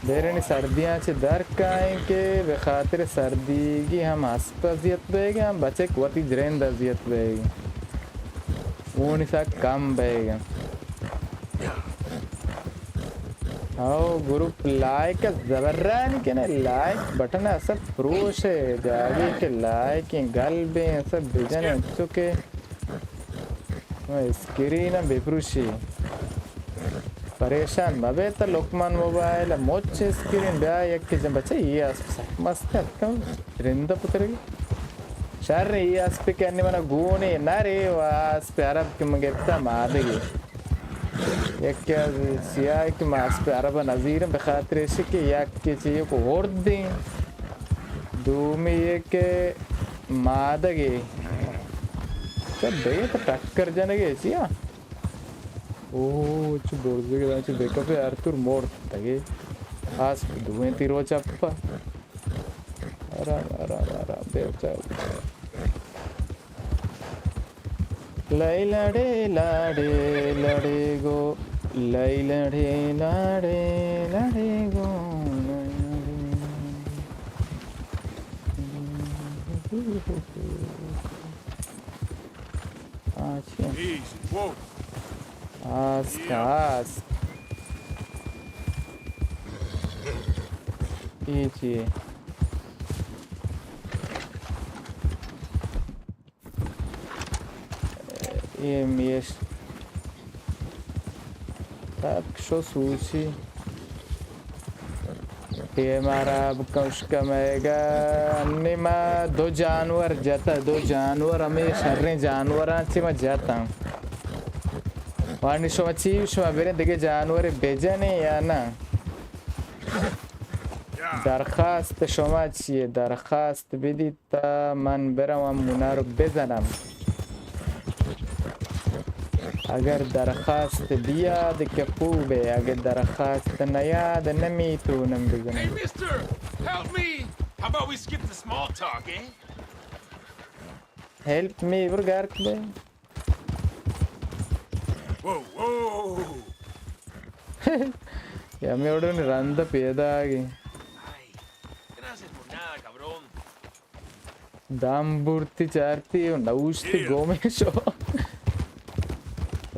بیرنی سردیاں چہ در کائیں کہ بہ خاطر سردیگی ہم اسپ اذیت بیگ ء، ہم بچک وتی جرند اذیت بیگ ء۔ ہونی سک کم بیگ ء۔ او گروپ لائک زبرانی کنے، لائک بٹن اصل فروش ہے، جاگے کہ لائک گل بیں اصل بجن انچو کہ اسکرین ء بپروشی۔ پریشان مبے، تا لقمان موبائل ء مچ اسکرین بیا یک جن بچہ، یہ اسپ سک مست اتکم رند پترگی۔ شر یہ اسپ کہ انی منا گونے نہ رے و اسپ عرب کہ من گپتا مادگی۔ یکی از سیاہ کہ ما اسپ عرب نظیرم بخاطر ایشی کہ یک کہ چیئے کو ہردیں، دومی یہ کہ مادگی۔ چہ دگہ تو ٹکر جنگے چیا؟ او، چہ برزگے داں چہ بکپے ہر تور مرتگے۔ آس دوئیں تیرو چپا۔ آرام، آرام، آرام، بے چاو۔ لئی لڑے، لاڑے، لڑے گو۔ لئی لڑے، لاڑے، لڑے گو۔ آ، چی؟ Ask, ask. اے چی؟ اے میش۔ تک شو سوچی۔ اے مارا بکش کمیگا۔ انی ما دو جانور جتا، دو جانور ہمیں شریں جانوراں چی ما جتا۔ وانی شما چی؟ شما بریں دگہ جانور بجنیں یا نہ؟ درخواست شما چیے؟ درخواست بدیت تا من برم و منا رو بزنم. اگر درخواست بیاد که خوبه، اگه درخواست نیاد نمیتونم بزنم. Hey, mister! Help me! How about we skip the small talk, eh? Help me, برو گرک بے. Wow, wow. یا می اوڑو نے رند پیدا آگی. Ay, gracias por nada, cabrón. دام بورتی چارتی و نوشتی گومے شو.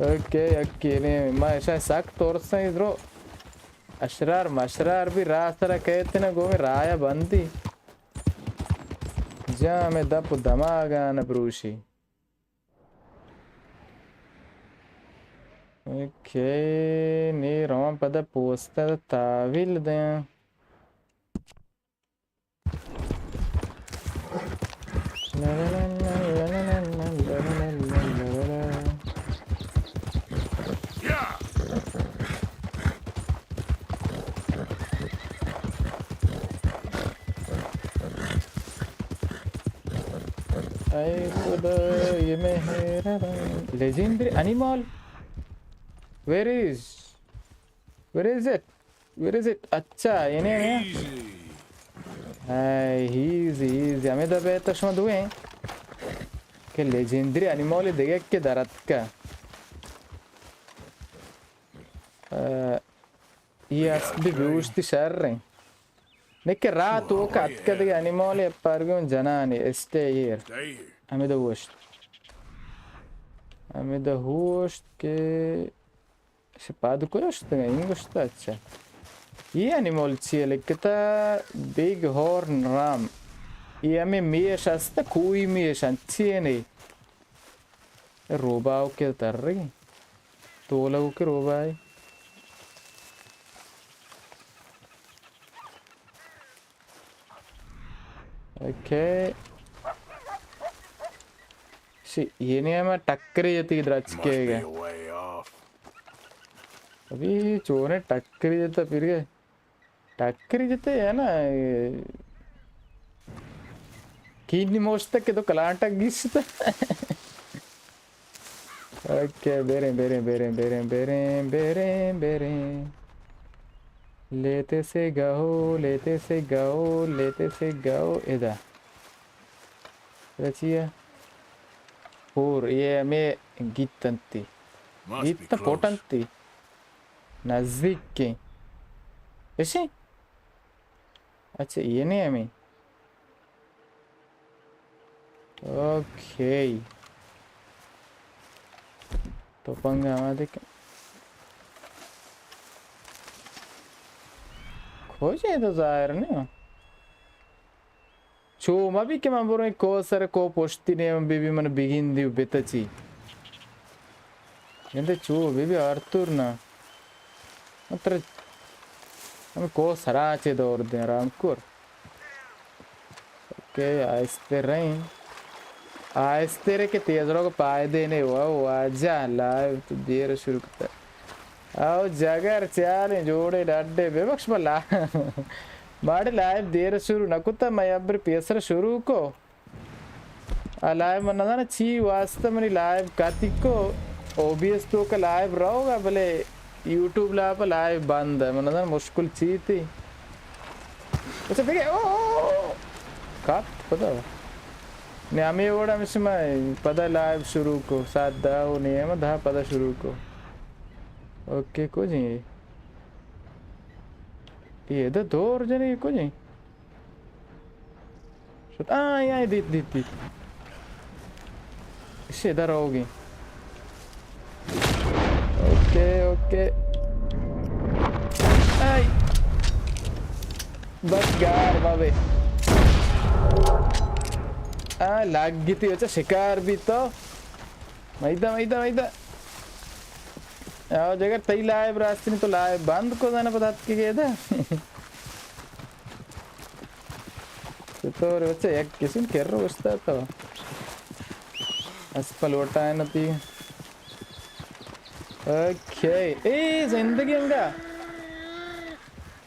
اوکے، یکی نے ما ایشاں سک ترسیں درو. اشرار مشرار بھی راہ سرا کہتے نا گومے راہ بندی. جا ہمیں دپ و دماغان بروشی. اوکے، نی روان پدا پوستا تاویل دیں. اے خدا، یہ مہربان. Legendary animal? Where is? Where is it? Where is it? اچھا، یہ نہیں ہے. Easy. ہاں، easy, easy. ہمیں دا بیتا شما دوئیں کہ legendary animal دگہ کہ درت کا. اے، یہ است بھی بگوشتی شر ہیں. نکہ رات و کت کدگہ animal پر گون جنانی. Stay here. Stay here. ہمیں دا ہوشت. ہمیں دا ہوشت کہ شپاد کجا شتگ؟ این گوشتا، اچھا. یہ animal چیے لکھتا؟ Big horn ram. یہ ہمیں میش است، کوئی میش انت، چیے نہیں. روباو کے تر رہی. تولو کے روبائی. اوکے. شی، یہ نہیں ہمیں ٹکری جتی درچکے گا. ابھی چونے ٹکری جتا پھر گئے. ٹکری جتے ہے نا، یہ کینی موشتک کہ تو کلانٹک گیشتا. اوکے، بیریں، بیریں، بیریں. لیتے سے گاؤ، لیتے سے گاؤ، لیتے سے گاؤ. ادا. ادا چی ہے؟ پور، یہ ہمیں گیت انتی. گیت پوٹ انتی. نزدیک کے. ایسے؟ اچھا، یہ نہیں ہمیں. اوکے. تو پنگا آمادے کہ کجے تو ظاہر نہیں ہو. چو ما بھی کہ من برو کو سر کو پشتی نے بی بی من بگین دیو بتچی. گندے چو بی بی آرتور نا. مطلب ہم کو سرا چے دور دیں رام کور. اوکے، آہستہ رہیں. آہستہ رہ کہ تیز رو کو پائے دینے. واہ، واجہ لائیو تو دیر شروع کرتا. او جگر چیالیں جوڑے ڈڈے بے بخش بلا. ماڑے لائیو دیر شروع نہ کتا، میں ابر پیسر شروع کو. آ لائیو من نزاناں چی واسطہ منی لائیو کاتی کو، او بی ایس تو کا لائیو رہوگا، بلے یوٹیوب لا پہ لائیو بند ہے. من نزاناں مشکل چی تھی. اچھا، بگے، او، او، او. کات پدا. نے ہمیں وڑا ہمیشہ میں پدا لائیو شروع کو، ساعت دہ و نیم، دہ پدا شروع کو. اوکے، کجیں؟ یہ دا دور جنے کجیں؟ شت، آ، آ، آ، دیت، دیت، دیت. اسے در ہوگی. Okay, okay. آئی. بس گار بابے. آ، لگ گیتی، اچھا، شکار بھی تو. میدہ، میدہ، میدہ. آ، جگر تئی لائیو راستی نہیں تو لائیو بند کو زانا پتات کے گئے دا. چطور بچہ یک کسین کر رو اشتا تو. اسپل وٹائے نتی. اوکے، اے زندگی انگا۔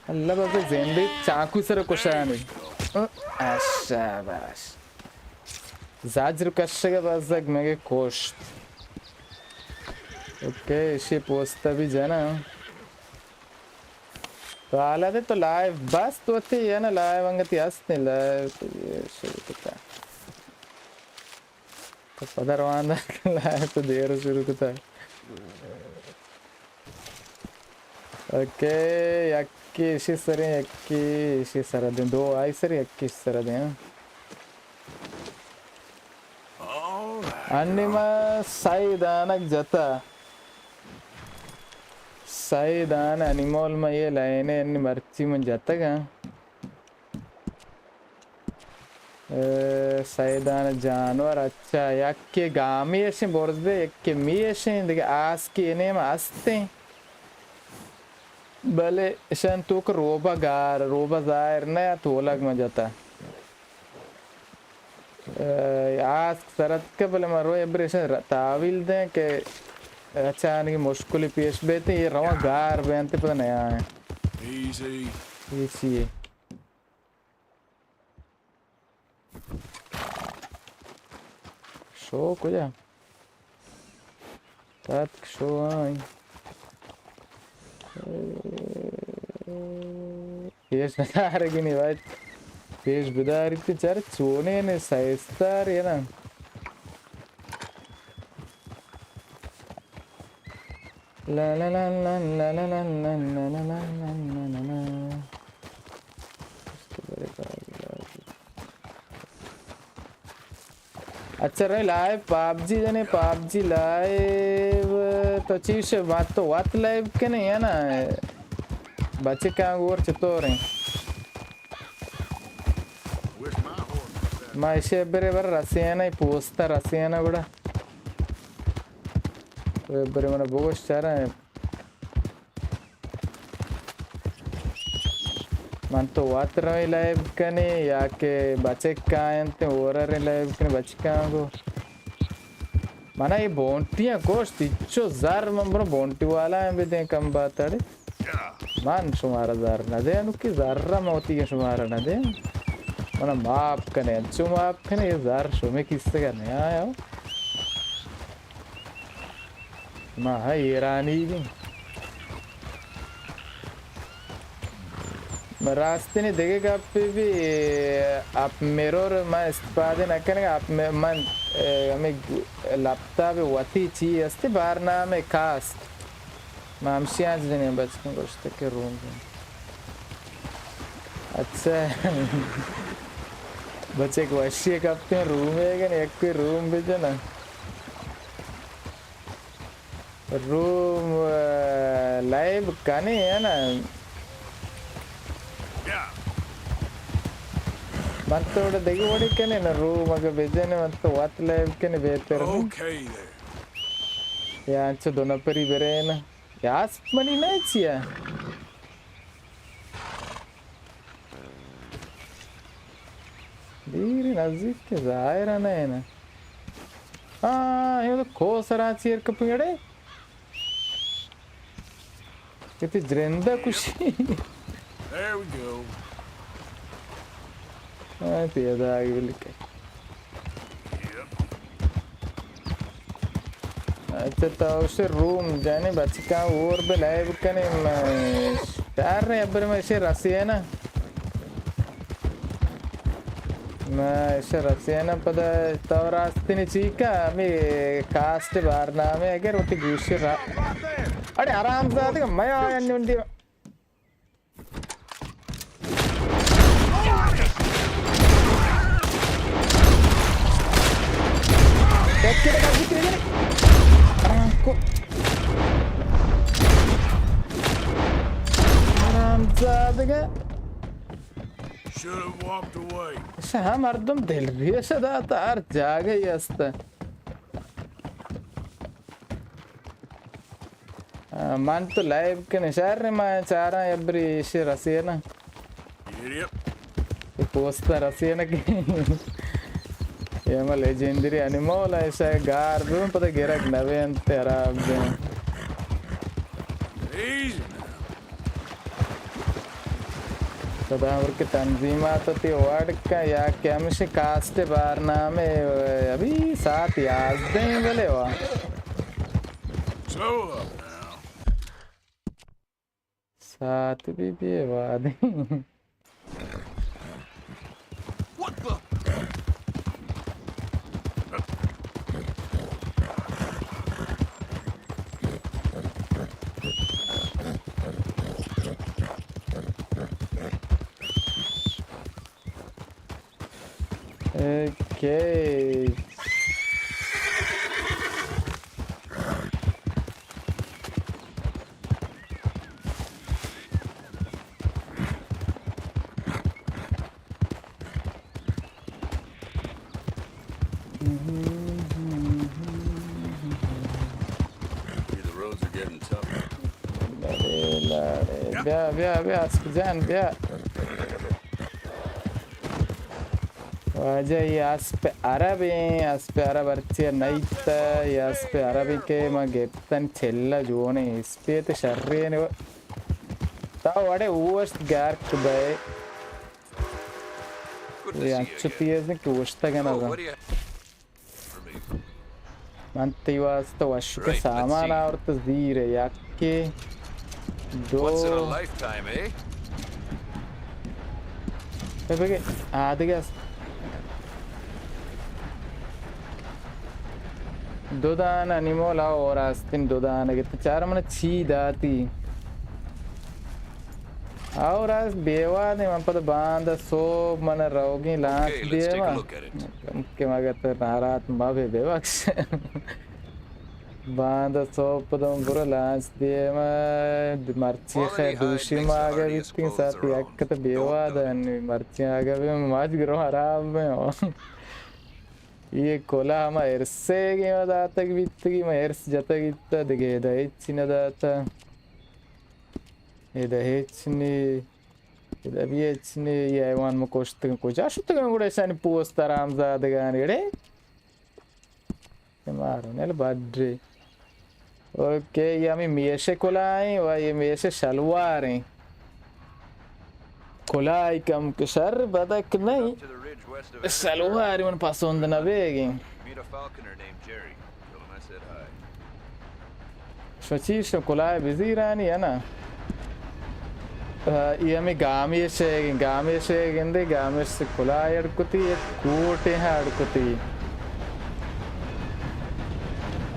اللہ بس زندگی چاکو سر کشانی۔ او، شاباش۔ زجر کشگ بزگ مگے کشت۔ اوکے، اشی پوستا بھی جنا۔ تو حالت تو لائیو بس تو تی یا نا لائیو انگتی ہست نہیں لائیو تو یہ شروع کتا۔ تو پدا روان دا لائیو تو دیر شروع کتا۔ اوکے، یکی اشی سریں، یکی اشی سر دیں، دو آئی سر، یکی اشی سر دیں۔ انی ما سائی دانک جتا۔ سائی دان انیمول ما یہ لائنے انی مرچی من جتگا۔ اے، سیدان جانور، اچھا، یکے گامی اشیں برز بے، یکے می اشیں، دگہ آسکی نیم استیں۔ بلے اشان توک روبا گار، روبا ظاہر نہ ات، ہولگ ما جتا۔ اے، آسک سرت کہ بلے ما روئے ابری اشان ر-، تاویل دیں کہ اچانکی مشکلی پیش بیتیں، یہ رواں گار بینتے پتہ نہ آئیں۔ ایزی۔ یہ چیئے؟ شو کجا؟ تاتک شو آئی۔ پیش ندارگی نی باید پیش بداری تی چر چونے نے سائستار یا نا؟ لا لا لا لا۔ اچھا، رے لائیو پابجی جنے، پابجی لائیو تو چیش بات تو وات لائیو کنے یا نا؟ بچکاں گور چطور ہیں؟ ما ایشی برے بر رسینا، پوستا رسینا گڑا۔ برے من بگوش چارا۔ من تو وت رویں لائیو کنی یا کہ بچک کاینت ہورر لائیو کنی بچکاں گو۔ منا یہ بونٹیاں گوشت، چو زر من برو بونٹی والا ہیں بدیں کم بات اڑے۔ من شمارا زر نہ دے، انو کہ زر موتی شمارا نہ دے۔ منا معاف کنے، انچو معاف کنے، یہ زر شمے کیسے کا نہیں آیا ہو۔ ما ہاں ایرانی بھی۔ ما راستینی دگہ گپے بھی، اپ میرور ما استفادہ نہ کنگ، اپ می-، من، اے، ہمیں لپتاپ وتی چی استی بارنامہ کاست۔ ما ہمشی آنچ جنیں بچکیں گوشت کہ روم بیں۔ اچھا۔ بچک وشی کپتیں رومے گن، یک روم بجنا۔ روم، آ، لائیو کنے یا نا؟ من تو وڑا دگہ وڑی کنے نا، روم اگہ بجنے من تو وت لائیو کنے بہتر نی؟ یا انچو دو نفری برے نا۔ یا اسپ منی نہ چیا؟ دیر نزدیک کہ ظاہر نہ ہے نا۔ ہاں، یہ تو کھو سرا چیر کپی اڑے۔ کتی جرندہ کشی۔ There we go. ہاں، تیدا آگے بلکہ۔ اچھا، تو اسے روم جانے بچکاں اور بہ لائیو کنے، میں شہر نے ابر میں اسے رسینا۔ میں اسے رسینا پدا تو راستینی چیکا، ہمیں کاسٹ بارنامے اگر وتی گوشی را-، اڑے حرام زادگا، میں آیا نندی۔ حرامزادگا۔ Should have walked away. ہاں، مردم دل ریش داتا ہر جاگہ ہی است۔ آ، من تو لائیو کنے شر، ما چاراں ابری ایشی رسینا۔ یہ پوستا رسینا کہ یہ ما لیجندری انیمول ایسا گار بون پتہ گرگ نوین تراب بون۔ Easy now. صدا ہور کہ تنظیمات وتی وارڈ کا یا کہ ہمیشہ کاسٹ بارنامے ابھی ساعت یازدہ بلے وا. Slow up now. ساعت بھی بے وادیں. What the? Okay. The roads are getting tougher. بیا، بیا، بیا، اسپ جان، بیا. واجہ، اے اسپ عرب ایں، اسپ عرب ہرچی نئیت، اے اسپ عرب ایں کہ ما گپتن چلہ جونے، اسپیت شرین. تا وڑے اوشت گرک بئے. اے انچو تیز ایں کہ اوشتگ نہ زان. من تئی واسطہ وشکیں سامان آورت زیر، یکے، دو. اے بگے، آ دگہ است. دو دانہ نیمو لا اور استن دو دانہ گت چار من چی داتی. اور از بیوادیں من پد باندا صبح من روگیں لانچ دیما. کہ مگہ تو ناراحت مہ بے، بے بخش. باندا صبح پدم برو لانچ دیما، مرچی خیر دوشی ماگہ بیتیں ساعت یک تو بیواد انی مرچی آگہ بے ماج گرو حراب میں. یہ کلا ہما ارسے گی داتگ بیتگی، ما ارس جتگ بیتا دگہ ادا ہچی نہ داتا. ادا ہچ نی، ادا بھی ہچ نی. یہ حیوان ما کشتگن، کجا شتگن گڑا اشانی پوست حرام زادگان اڑے. مارو نل بڈے. اوکے، یہ ہمیں میشے کلائیں و یہ میشے شلواریں. کلائی کم کہ شر بدک نہیں. شلواری من پسند نہ بیگیں. شما چی شما کلائے بزیرانی یا نا؟ آ، ای ہمیں گامی شے، گامی شے گندے، گامی سے کلائے اڑ کتی، ایک کوٹے ہیں اڑ کتی.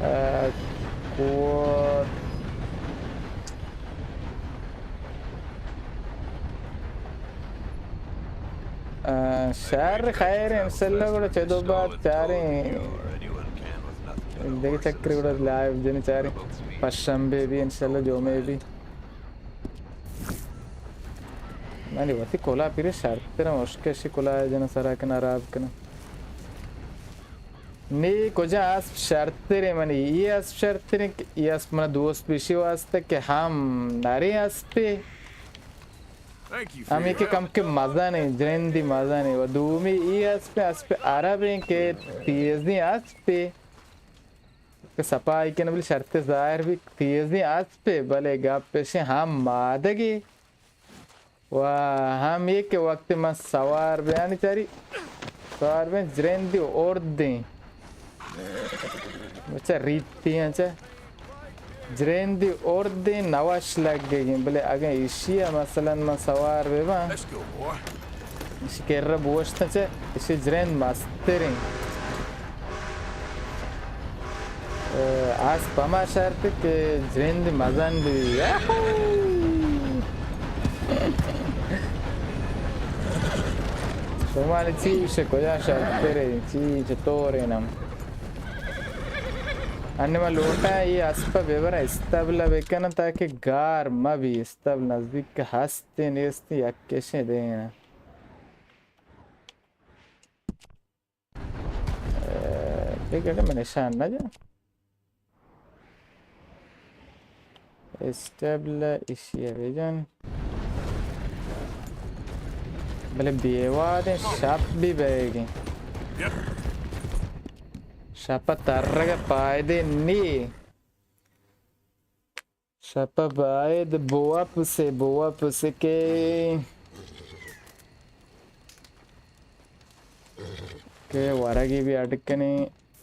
آ، کوٹ. آ، شر خیر، انشاءاللہ گڑا چہ دو بعد چاریں. دگہ چکر گڑا لائیو جنی چاریں. پشنبے بھی انشاءاللہ جمعے بھی. منی وتی کلا پیرے شرتر، مشکشی کلا جن سرا کن خراب کن. نی کجا اسپ شرتریں منی؟ یہ اسپ شرتریں کہ یہ اسپ منا دوست بیشی واسطہ کہ ہم نریں اسپے. ہمیں کہ کم کہ مزن ہیں، جرندی مزن ہیں. و دومی یہ اسپ، اسپ عرب ہیں کہ تیزیں اسپے. کہ سپائی کن بلے شرط ظاہر بھی تیزیں اسپے، بلے گپ پیشیں ہم مادگی. و ہم یہ کہ وقت من سوار بیانی چاری، سوار بین جرندی اردیں. بچہ ریتی ہیں چہ. جرندی اردیں نوش لگگیں، بلے اگاں ایشی ء مثلاً من سوار بہ باں، ایشی کرا بوشتاں چہ ایشی جرند مستریں. ء، اسپ ہما شرط کہ جرند مزن بہ بی. یاہو! شما چی ایش کجا شرتریں، چی چطوریں ہم؟ انّے ما لوٹاں اے اسپ ء ببراں، استبل ء بکناں تاکہ گار مہ بی. استبل نزدیک ہستیں نیستیں یک کشیں دیں. اے، بگڑ من نشان نہ جاں. استبل ایشی ء بجن. بلے بیوادیں شپ بھی بئیگیں. شپ ء ترگ ء پائدے نی. شپ ءَ باید بوپسے، بوپسے کہ، کہ ورگی بھی اڈ کنی۔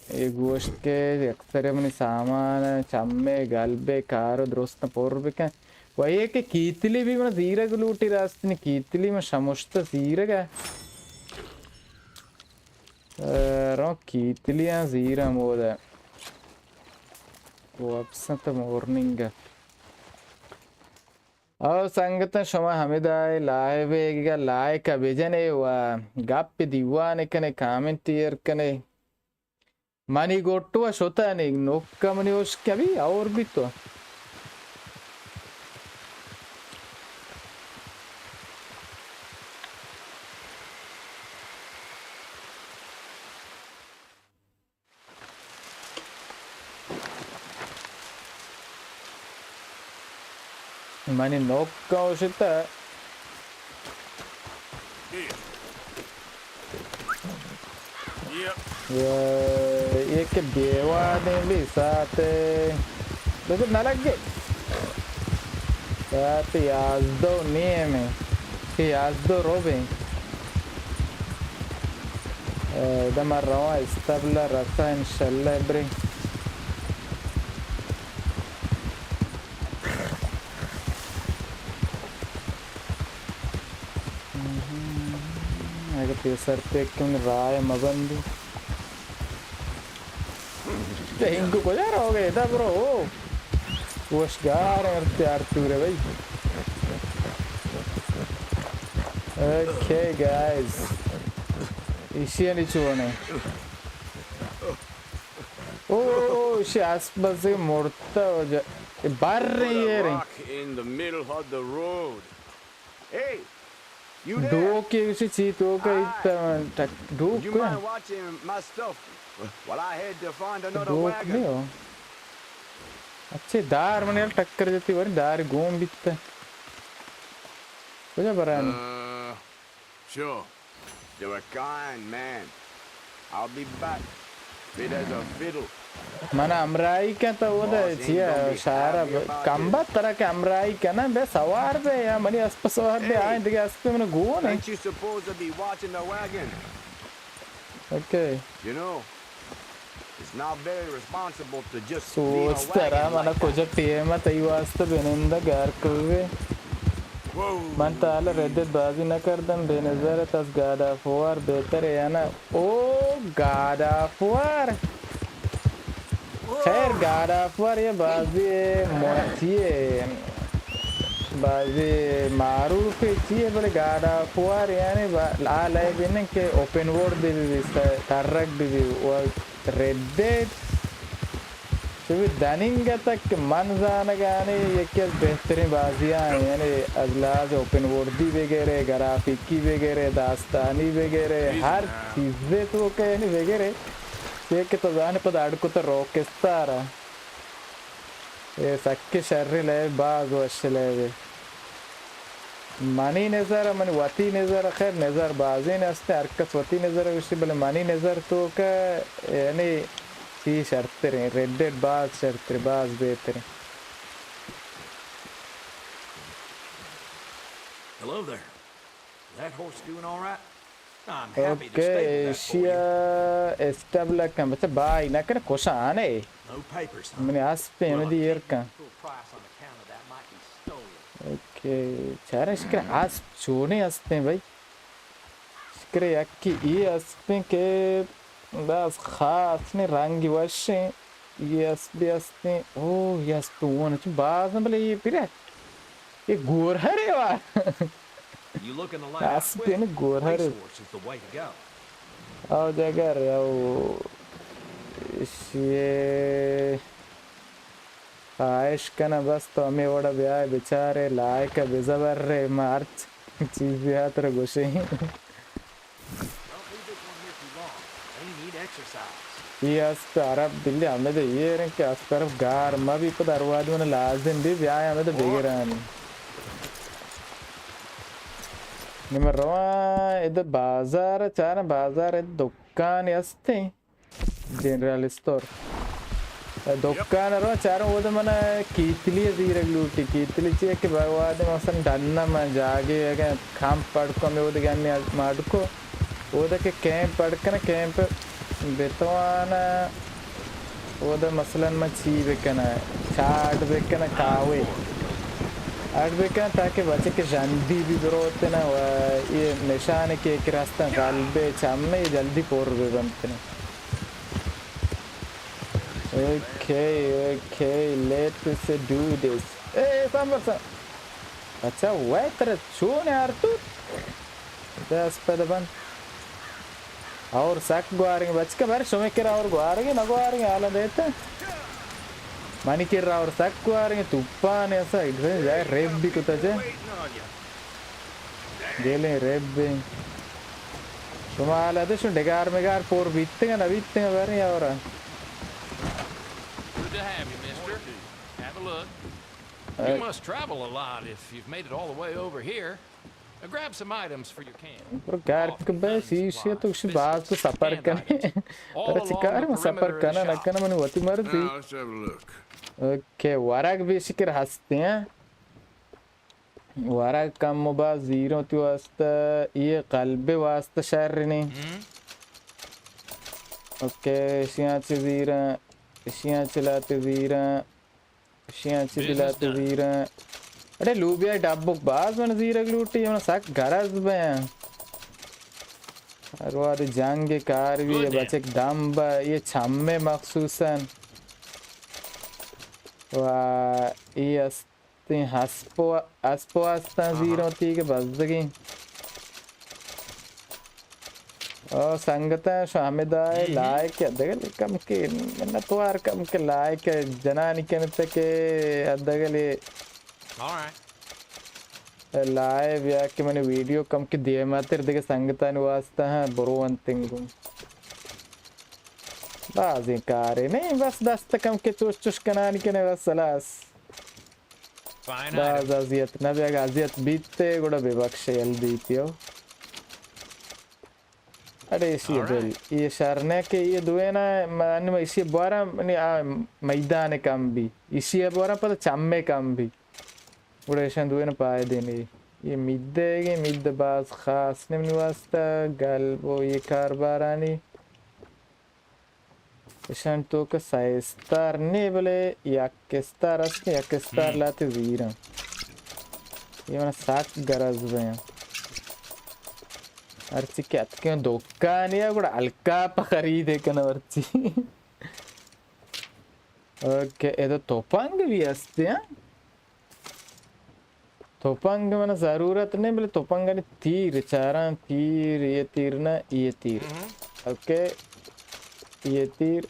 اے گوشت کہ اکثر منی سامان چمے گل بے کار و درست پر بکن۔ و اے کہ کیتلی بھی من زیرگ لوٹی، راست نی کیتلی من شمشت زیرگ ءَ۔ رو کیتلیاں زیراں مود ءَ۔ وپساں تو مورننگ ءَ۔ او سنگتاں، شما ہمدا اے لائیو ءَ لائک ءَ بجنے و گپ دیوان کنے، کامنٹ ایر کنے۔ منی گوٹو ءَ شتہ نی نوک ءَ منی اشک ابھی اور بھی تو۔ منی نوک ءَ اوشتہ۔ اے کہ بیوادیں بھی ساعت بزر نہ لگے۔ ساعت یازدہ و نیم ایں۔ کہ یازدہ و ربع ایں۔ اے، ادا ما رواں استبل ءَ رسا انشاءاللہ بریں۔ اگہ پیسر پیک کن رائے مبندی۔ تے ہنگو کجا رو گئے؟ ادا برو۔ او۔ وشگار ہیں ارتے آرتور ہے بھائی۔ Okay guys. ایشی انی چونے۔ او، او، او، ایشی آس پاس مرتا ہو جا۔ اے بر رہی ہے رہی۔ Rock in the middle of the road. Hey, you there? Dhok ایشی چی تو کئی تا ٹک Dhok. You mind watching my stuff while I head to find another wagon? Dhok نہیں ہو۔ اچھے دار منی ال ٹکر جتی وری دار گوم بیتا۔ کجا برانی؟ Uh, sure. You're a kind man. I'll be back. Fit as a fiddle. من ہمراہی کن تو وہ دے چیا شہر کمبا ترا کہ ہمراہی کناں بے سوار بے یا منی اسپ سوار بے آئیں دیگه اسپ من گون ہے۔ Aren't you supposed to be watching the wagon? Okay. You know, سوچ ترا منا کجا ٹیم ءَ تئی واسطہ بنندہ گار کوئے۔ من تا حالا ریڈ ڈیڈ بازی نہ کردم، بے نظر ات از گاڈ آف وار بہتر ہے یا نا؟ او گاڈ آف وار! خیر گاڈ آف وار یہ بازی موچی ہے، بازی معروف ہے چی ہے، بلے گاڈ آف وار یعنی آ لائب انہیں کہ اوپن ورلڈ بھی بھی ترک بھی بھی ریڈ ڈیڈ چوی دننگ ءَ تک کہ من زانگانی یکی از بہترین بازیاں، یعنی از لحاظ اوپن ورلڈی بگیرے، گرافیکی بگیرے، داستانی بگیرے، ہر چیزے تو کہ یعنی بگیرے، چے کہ تو زانے پد اڈ کت روک اسٹار ءَ۔ اے سکیں شریں لیب، باز وش لیبے۔ منی نظر، منی وتی نظر، خیر نظر بازین است، ہر کس وتی نظر گوشی، بلے منی نظر تو کہ یعنی چی شرتریں، ریڈ ڈیڈ باز شرتریں، باز بہتریں۔ Hello there. That horse doing all right? Okay, Asia stable کن، بچہ بائی نہ کن، کشانے۔ منی اسپ ہمدی ایر کن۔ اوکے، چارے شکر اسپ چونے اسپیں بھائی۔ شکر یکی ای اسپیں کہ باز خاص نے رنگی وشیں۔ یہ اسپی استیں۔ او، یہ اسپ اون چ باز بلے یہ پیرے۔ یہ گورہرے وا۔ اسپین گورہرے۔ او جگر، او۔ ایشی خواہش کناں بس تو ہمے وڑا بیائے بچارے، لائک ءَ بزبرے، ما ہرچ چیزے ہاتر گوشیں۔ یہ اسپ عرب بلی ہمیں دے یہ رنگ کہ اسپ عرب گار ما بھی پد ارواح دون لازم بھی بیائے ہمیں دے بگرانی۔ نمہ رواں اد بازار چاریں، بازار اد دکان استیں۔ General store. دکان رو چاروں، اود من کیتلی زیرگ لوٹی۔ کیتلی چیئے کہ برواد مثلا ڈنم جاگے اگہ کم پڑ کو، ہمیں اود گنی ماڈ کو، اود کہ کیمپ پڑ کن، کیمپ بتوان، اود مثلا من چی بکنہ، چاٹ بکنہ، کاوے اڈ بکن، تاکہ بچک ژندی بہ بروتنہ و یہ نشان کہ یک رستن قلبے چمے جلدی پر بہ بنتنہ۔ Okay, okay, let's do this. اے، سامبر سا۔ اچھا، وے ترا چون یار تو؟ دست پد بند۔ اور سک گواریں بچکا، بر شمے کرا اور گواریں، نہ گواریں، حالا دیتے۔ منی کرا اور سک گواریں، توپان ایسا، ایک دن جائے ریپ بھی کتا چے۔ گیلیں ریب بیں۔ شما حال ادے شو ڈگار مگار پور بیتگا نہ بیتگا بریں اور۔ Good to have you, mister. Have a look. You must travel a lot if you've made it all the way over here. Now grab some items for your camp. پر گار کبے شیشے تو شی باز تو سفر کنے۔ ترا چکار میں سفر کنا نہ کنا من وتی مرضی۔ Now let's have a look. Okay, ورگ بے شکر ہستے ہیں۔ ورگ کم و باز زیروں تی واسطہ، یہ قلب واسطہ شر نی۔ اوکے، اشیاں چی زیراں، اشیاں چی لاتے زیراں، اشیاں چی بھی لاتے زیراں۔ اڑے لوبیا ڈبک باز من زیرگ لوٹی، من سک گرز بیاں۔ ہر واد جنگ کار بھی بچک دم با، یہ چمے مخصوصاً۔ و یہ است تیں ہسپ و، ہسپ و ہستاں زیروں تی کہ بزگیں۔ او سنگتاں شو ہمیں دائے لائک یا دگل کم کے منت وار کم کے لائک جنانی کنت کہ دگل لائیو یا کہ منی ویڈیو کم کے دیماتر دگہ سنگتانی واسطہ ہاں برو انتنگوں۔ بازیں کارے نہیں، بس دست کم کے چوش چوش کنانی کنے بس خلاص۔ باز اذیت نہ بیگ، اذیت بیت تے گڑا بے بخش یل دیتی ہو۔ اڑے اسی بل، یہ شر نہ کہ یہ دوینا من اسی بارا منی آ میدان کم بھی، اسی بارا پتہ چمے کم بھی۔ گڑا ایشان دوینا پائے دینے۔ یہ میدے گے، مید باز خاص نمنی واسطہ گل وہ یہ کاربارانی۔ اشان تو کہ سہ استار نے، بلے یک استار است، یک استار لاتے زیراں۔ یہ من سک گرز بیاں۔ ہرچی کہ اتکیں دکان یا گڑا الکاپ خرید کن ہرچی۔ اوکے، ادا توپنگ بھی است ہیں۔ توپنگ من ضرورت نہیں، بلے توپنگانی تیر چاراں، تیر، یہ تیر نہ، یہ تیر۔ اوکے، یہ تیر،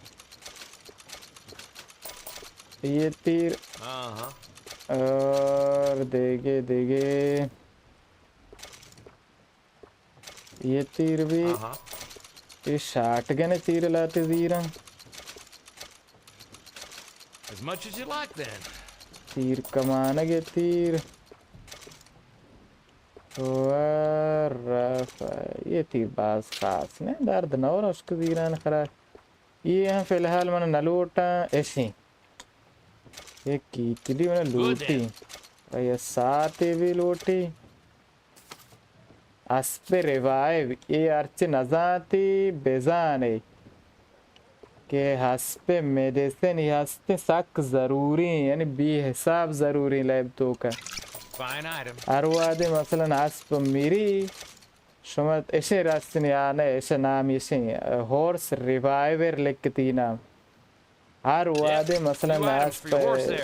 یہ تیر۔ اور دیگے، دیگے۔ یہ تیر بھی، یہ شاٹ گن تیر لاتے زیراں۔ As much as you like, then. تیر کمانگ تیر۔ و رف-، یہ تیر باز خاص نے، درد نہ ہو، اشک زیران خراب۔ یہ ہم فی الحال من نہ لوٹاں، ایشی۔ یہ کیتلی من لوٹی۔ یہ ساتے بھی لوٹی۔ اسپ ریوائیو، اے ہرچ نزانتی بزانے کہ اسپ میڈیسن ای ہستے سک ضروری، یعنی بے حساب ضروری لیب توکا۔ ہر وہدے مثلاً اسپ میری، شما اشے راستنی آنے، اشے نام اشے، ہارس ریوائیور لکھتی نام۔ ہر وہدے مثلاً اسپ،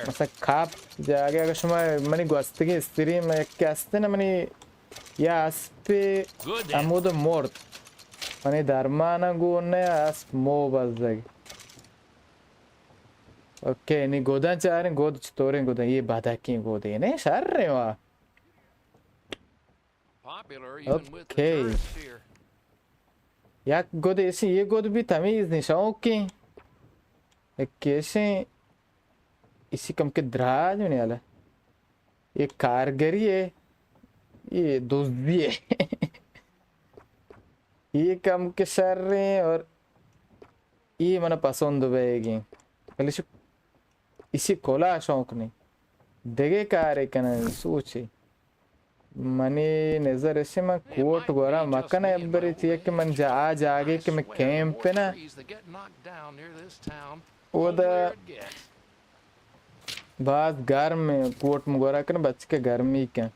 مثلاً کپ جاگہ، اگر شما منی گوستگیں استریم یک کہ ہستے نا منی یا اسپ ہمود مرد، منی درمان گون نے اسپ مو بزگ۔ اوکے، نی گوداں چاریں، گود چطوریں گوداں، یہ بدکیں گودے نے، شر وا۔ اوکے۔ یک گد ایشی، یہ گد بھی تمیز نہیں، شوقیں۔ یک ایشیں، ایشی کم کے دراج ہونے والا۔ یہ کارگری ہے، یہ دزدی ہے۔ یہ کم کے شر ہیں اور یہ من پسند بیگیں۔ بلے شو اسی کلا شوق نہیں۔ دگہ کارے کنن سوچے۔ منی نظر اسے من کوٹ گورا مکنہ ابرے چیا کہ من جا، آ جاگے کہ من کیمپ نا، اودا باز گرم ایں، کوٹ من گورا کن بچکے گرمی کن۔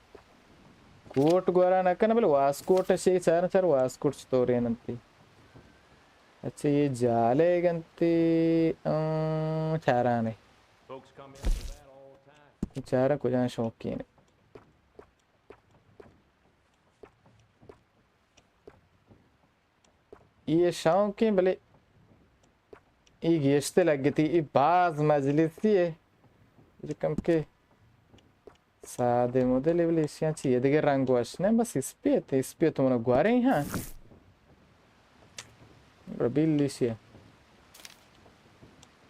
کوٹ گورا نہ کن، بلے واسکوٹ اسے چار چار واسکوٹ چطورے ننتی۔ اچھا، یہ جالے گنتی، اں، چارانے۔ چارا کجا شوقین۔ یہ شوقین، بلے یہ گیشتے لگتی، یہ باز مجلسی ہے۔ یہ کم کے سادے مدل، بلے ایشیاں چی یہ دگہ رنگ وش نہ، بس اسپیت، اسپیت من گوارے ہاں۔ ربیل ایشی۔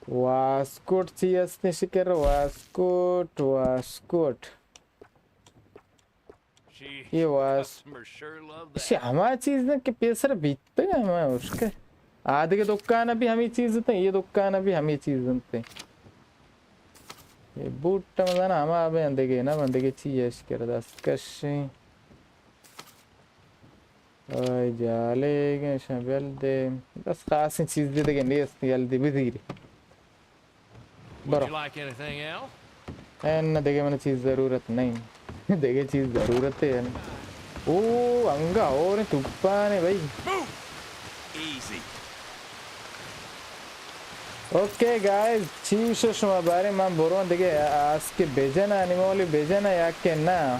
واسکوٹ چی است شکر؟ واسکوٹ، واسکوٹ۔ یہ واس، ایشی ہما چیز نہ کہ پیسر بیتگ، ہما اشکے۔ آ دگہ دکان بھی ہمی چیز انت، یہ دکان بھی ہمی چیز انت۔ یہ بوٹ مزانا ہما بندگے نہ، بندگے چی اش کر دست کشیں۔ آئی جالے گے شاں بیل دے۔ بس خاصیں چیز دے دگہ نیست، یل دی بزیری۔ برو۔ اے نہ، دگہ من چیز ضرورت نہیں۔ دگہ چیز ضرورت ہے۔ او، انگا اور توپانے بھائی۔ اوکے گائز، چی شو شما بارے من برون دگہ آس کہ بجن، انیمولی بجن یا کہ نہ؟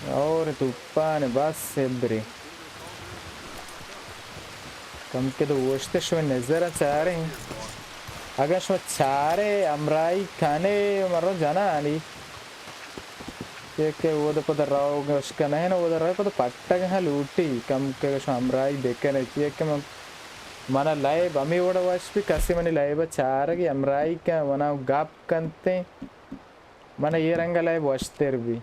اور توپان بس ابری۔ کم کہ دو اوشتے شو نظر چاریں۔ اگر شما چارے، امرائی کھانے، مرو جنانی۔ کہ، کہ وہ دے پد راو گشک نہیں نا، وہ دے راو پد پٹگ ہاں لوٹی، کم کہ شما ہمراہی بکنے، چیئے کہ من، منا لائب ہمیں وڑ وش بھی، کسی منی لائب چارگی ہمراہی کن، منا گپ کنتے، منا یہ رنگ لائب وشتر بھی۔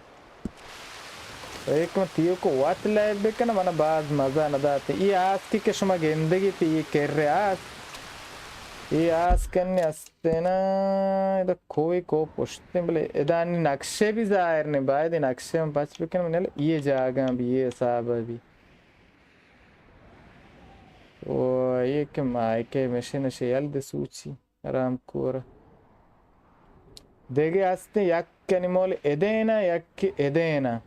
ایک من تیو کو وت لائب بکن، منا باز مزہ نداتے۔ یہ آس کی کہ شما گندگی تی، یہ کر رہے آس، یہ آس کن تینا ادا کوئی کو پشتیں، بلے ادا نی نقشے بھی ظاہر نہیں، باید نقشے ہم پچ بکن، من یہ جاگہ بھی، یہ حساب بھی۔ او، یہ کہ مائکے مشین شیل دے سوچی، آرام کور۔ دیگه ہستیں یک انیمول ادینا، یک ادینا۔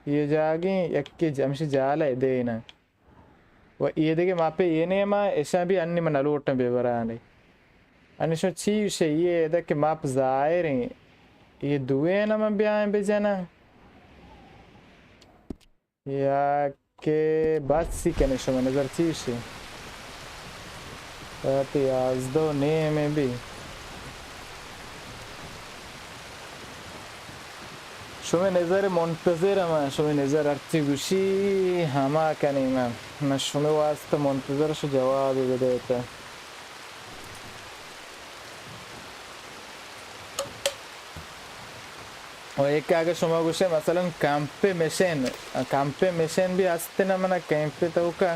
یہ جاگیں، یک ج-، ہمشی جال ادینا۔ و اے دگہ ماپے اے نیما، اشاں بھی انی من نلوٹاں بہ برانے۔ انی شما چی شے، اے ادا کہ ماپ ظاہر ہیں۔ اے دوئیں من بیایں بجناں۔ یا کہ بس سی کنے شما نظر چی شے؟ ساعت یازدہ و نیم بھی۔ شمئے نظر منتظر ہما، شمئے نظر ہرچی گوشی ہما کنی من۔ من شمئے واسطہ منتظر شو جواب بدیتا۔ و ایک اگہ شما گوشے مثلاً کمپ مشین، کمپ مشین بھی ہستے نا منا کیمپ توکا۔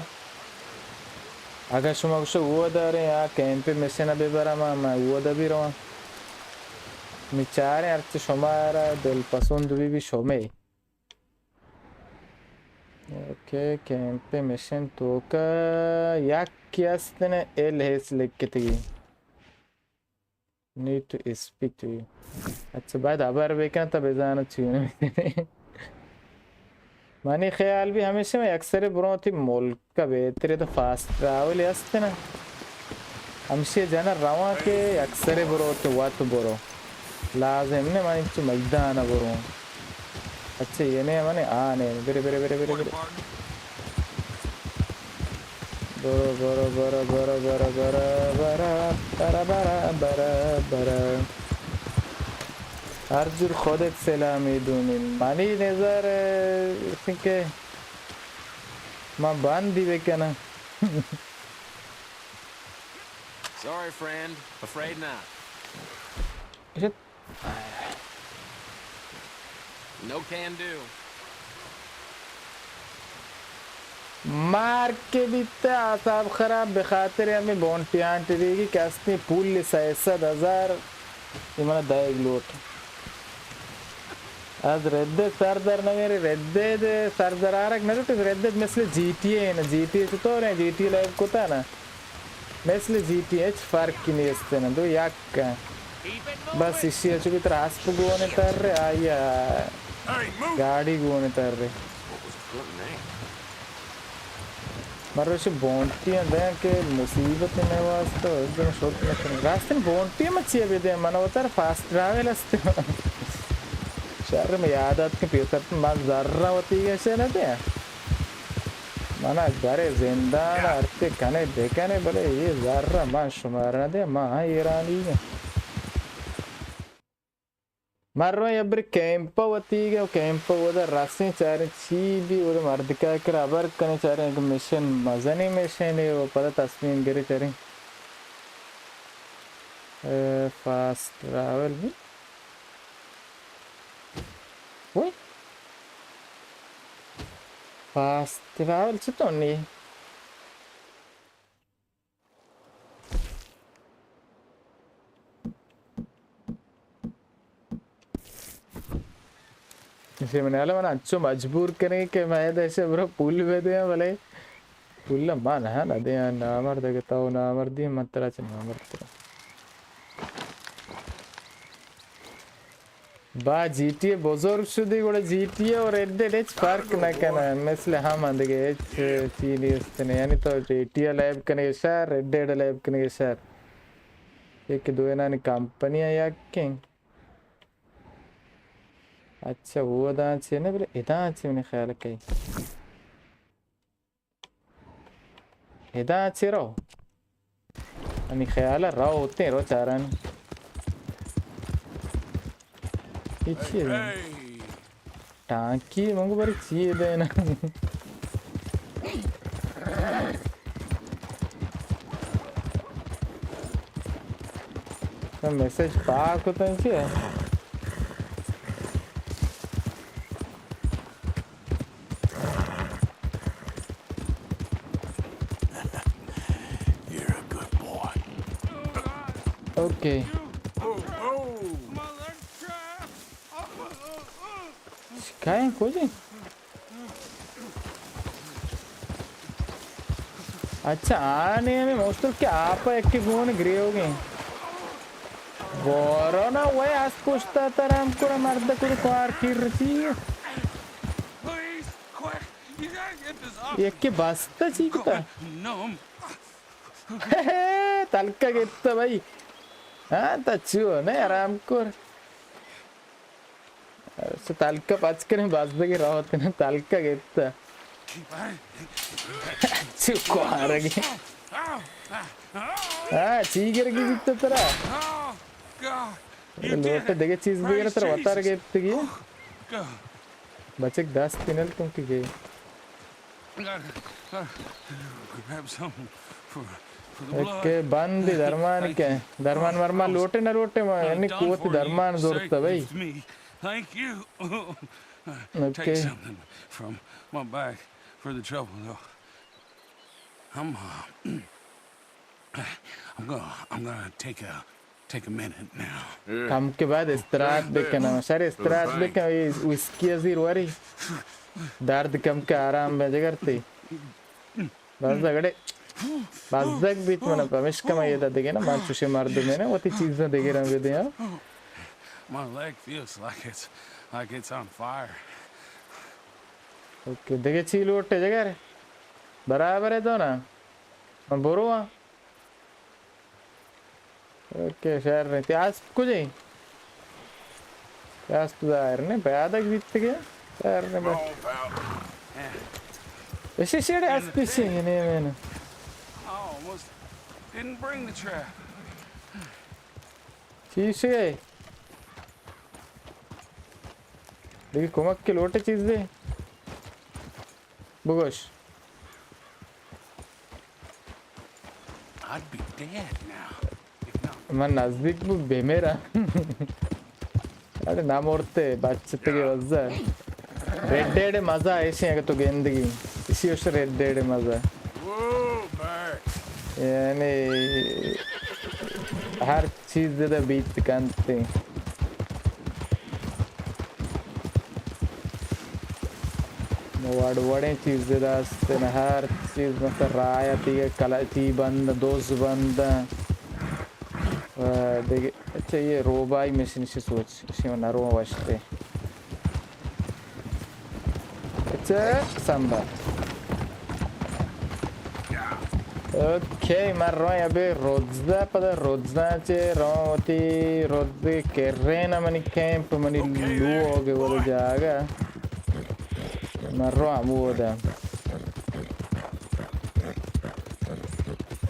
اگہ شما گوشے او داریں آ کیمپ مشین ببرم، من او دا بھی رواں۔ می چاریں ہرچی شمارا دل پسند بھی بھی شمے۔ اوکے، کیمپ مشن توکا یکی است نے، ایل ایس لکھتگی۔ Need to speak to you. اچھا، باید ہبر بکن تا بزانو چی۔ منی خیال بھی ہمیشہ میں اکثر برو تی ملک کا بہتر تو فاسٹ ٹریول است نا۔ ہمشی جنا رواں کہ اکثر برو تو وت برو۔ لازم نہ من انچو میدان برو۔ اچھا، یہ نہیں من آ نہیں۔ برے، برے، برے، برے، برے۔ برو، برو، برو۔ ہر جور خودت سلامی دونی۔ منی نظر، اه، کہ من بندی بکنم۔ Sorry, friend. Afraid not. No can do. مار کہ بیت، اعصاب خراب، بخاطر ہمے بونٹی ہانٹریگی کہ استیں پول سئے سد ہزار، اے منا دئیگ لوٹ۔ از رد سر در نمیری، رد سر در آرگ نہ لوٹی، رد مثل جی ٹی اے نا، جی ٹی اے چطور ہیں، جی ٹی اے لیب کتا نا، مثل جی ٹی اے ہچ فرق نیست نا، دو یک ہیں۔ بس اشی چو بیتر اسپ گونے تر رہے، آیا گاڑی گونے تر رہے۔ مروچی بونٹی ءَ دیں کہ مصیبت مئے واسطہ، اگاں شوت نہ کنیں۔ راستیں بونٹی ءَ من چیا بدیں؟ من وتارا فاسٹ ٹریول است۔ شر، من یاد ات کہ پیسر من زر وتی گشے نہ دیں۔ من گرے زندان ءَ ہرچی کنے بکنے، بلے اے زر من شمارا نہ دیں، من ایرانی آں۔ من رواں یک برے کیمپ ءَ وتیگ ءَ، کیمپ ءَ اودا رسیں، چاریں چی بی، اودا مردکا کرا ہبر کنیں، چاریں اگہ مشن مزنیں مشنے و پدا تصمیم گرے چاریں۔ اے، فاسٹ ٹریول بی۔ وای۔ فاسٹ ٹریول چطور نی؟ ایشی من حالا من انچو مجبور کنیں کہ من دشے برو پول بدیں، بلے پول ما نہ، نہ دیں، نامرد، اگہ تو نامردی، من ترا چہ نامرد تر آں۔ با جی ٹی اے بزرگ شدی، گڑا جی ٹی اے و ریڈ ڈیڈ ہچ فرق نہ کنن، مثل ہم اندگہ ہچ چی نیست نے۔ یعنی تو جی ٹی اے لیب کنگے شر، ریڈ ڈیڈ لیب کنگے شر۔ یک دوئینانی کمپنی یکیں۔ اچھا، وہ داں چے نہ، بلے اداں چے منی خیال کئی۔ ادا چہ رو؟ منی خیال ءَ رو ہوتے رو چاران۔ اے چی ہے؟ ٹانکی منگو بری چی ہے دینا؟ میسج پاک ہوتا ہے چی ہے؟ You're a good boy. Okay. شکایاں کجا؟ اچھا، آنے ہمیں موسٹر کہ آپ ایک کے گون گرے ہو گئے۔ بورو نا وے اس پشتا ترام کرا مرد کرا کوار کر رسی۔ یکے بستا چی کتا؟ تلکا گپتا بھائی۔ ہاں، تا چیو نے آرام کر۔ تلکا پچ کریں بزدگی روت نا، تلکا گپتا۔ چی کوارگی۔ ہاں، چی گرگی بیتا ترا؟ لوٹ دگہ چیز بگر ترا وتار گپتگی۔ بچک دست پینل تم کی گئی۔ کہ بند درمان کہ درمان مرمان لوٹے نہ لوٹے، ما یعنی قوت درمان زورتا بھائی۔ اوکے۔ کم کہ باید استراحت بکنم۔ شر استراحت بکن، اے ویسکی ازیر وری۔ درد کم کہ آرام بجگر تی۔ بزگ اڑے۔ بزگ بیت من پمیشکا من ادا دگہ نا، من چوشیں مردمے نا، وتی چیزاں دگہ رنگ دیاں۔ اوکے، دگہ چی لوٹے جگر؟ برابر ہے تو نا؟ من برواں۔ اوکے، شر نہیں۔ تی اسپ کجے؟ تی اسپ ظاہر نہیں، پیادگ بیتگے۔ شر نہیں بس۔ اشی شیڑے اسپ اشی نہیں میں نے۔ چیشے؟ دیکھ کمک کے لوٹے چیز دے۔ بگوش۔ من نزدیک بو بمیرا۔ اڑے نہ مرتے، بچتگے وزا۔ ریڈ ڈیڈ مزہ ایشی اگہ تو گندگی، ایشی وش ریڈ ڈیڈ مزہ، یعنی ہر چیز دہ بیت کنت، وڑ وڑیں چیز دہ است، ہر چیز، مثلا رایتی کلاچی بند، دوز بند، و دگہ، اچھا، یہ روبائی مشین شی سوچ، شی من نرو وشتے۔ اچھا، سمبا۔ اوکے، من رویں ابے رودزا، پدا رودزا چے رویں وتی رودز کرین منی کیمپ، منی لوگ، وتی جاگہ۔ من رویں ہمودا۔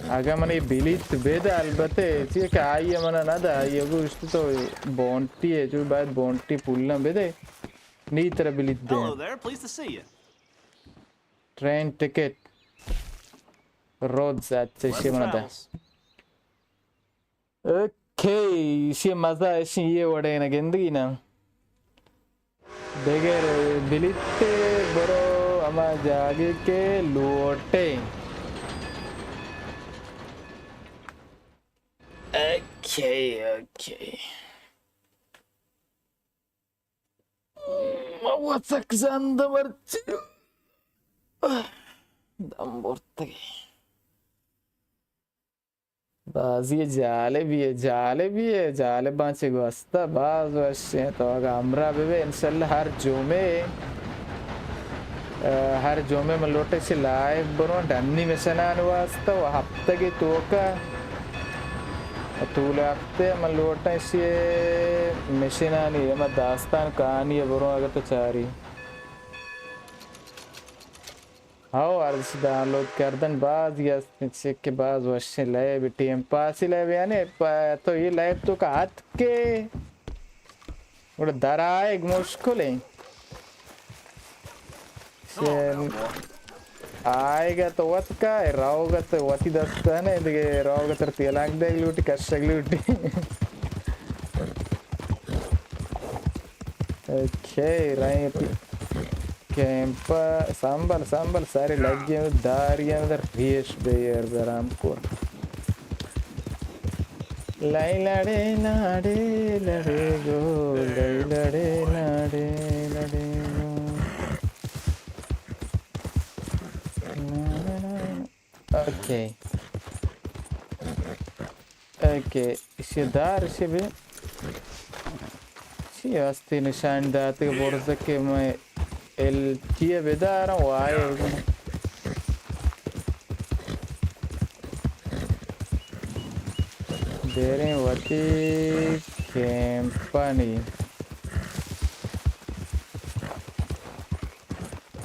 اگاں من اے بلیت بد، البتہ چیا کہ آئی ء من نہ دا، آئی ء گوشت تو بونٹی ء، چو باید بونٹی پولاں بدے، نی ترا بلیت دے۔ Hello there, pleased to see you. Train ticket. رودز، اچھا، ایشی من دا۔ اوکے، ایشی مزہ، ایشی یہ وڑے نہ گندگی نا۔ بغیر بلیتے برو ہما جاگے کے لوٹے۔ Okay, okay. ما وسک زند مرچی۔ دم برتگی۔ بازی جالبی ہے، جالبی ہے، جالباں چہ گوستہ باز وشیں۔ تو اگاں ہمراہ بہ بے، انشاءاللہ ہر جمعے، آ، ہر جمعے من لوٹے چہ لائیو بروں ڈنی مشنان واسطہ و ہفتگی توکا، طول ہفتے من لوٹاں اشی مشنانی، ہما داستان کہانی بروں اگہ تو چاری۔ ہو، ارزش ڈاؤنلوڈ کردن بازی است، چک کہ باز وشیں لیب، ٹیم پاسی لیب، یعنی پ-، تو یہ لیب تو کا اتکے گڑا در آئیگ مشکل ہیں۔ آئیگا تو وت کا، روگا تو وتی دستانے، دیگه روگا تر تیلانگ دیگ لوٹی، کشگ لوٹی۔ اوکے، رائیں پی-، کیمپ، سنبل، سنبل، سارے لگی ہیں، داری ہیں، در ریش بے یار، برام کور۔ لئی لڑے لاڑے لڑے گو، لئی لڑے لاڑے لڑے گو۔ اوکے۔ اوکے، ایشی دار، ایشی بہ، چی ہستی نشان داتگ، برز کہ میں ایل ٹی ء بداراں، وائے بریں وتی کیمپانی۔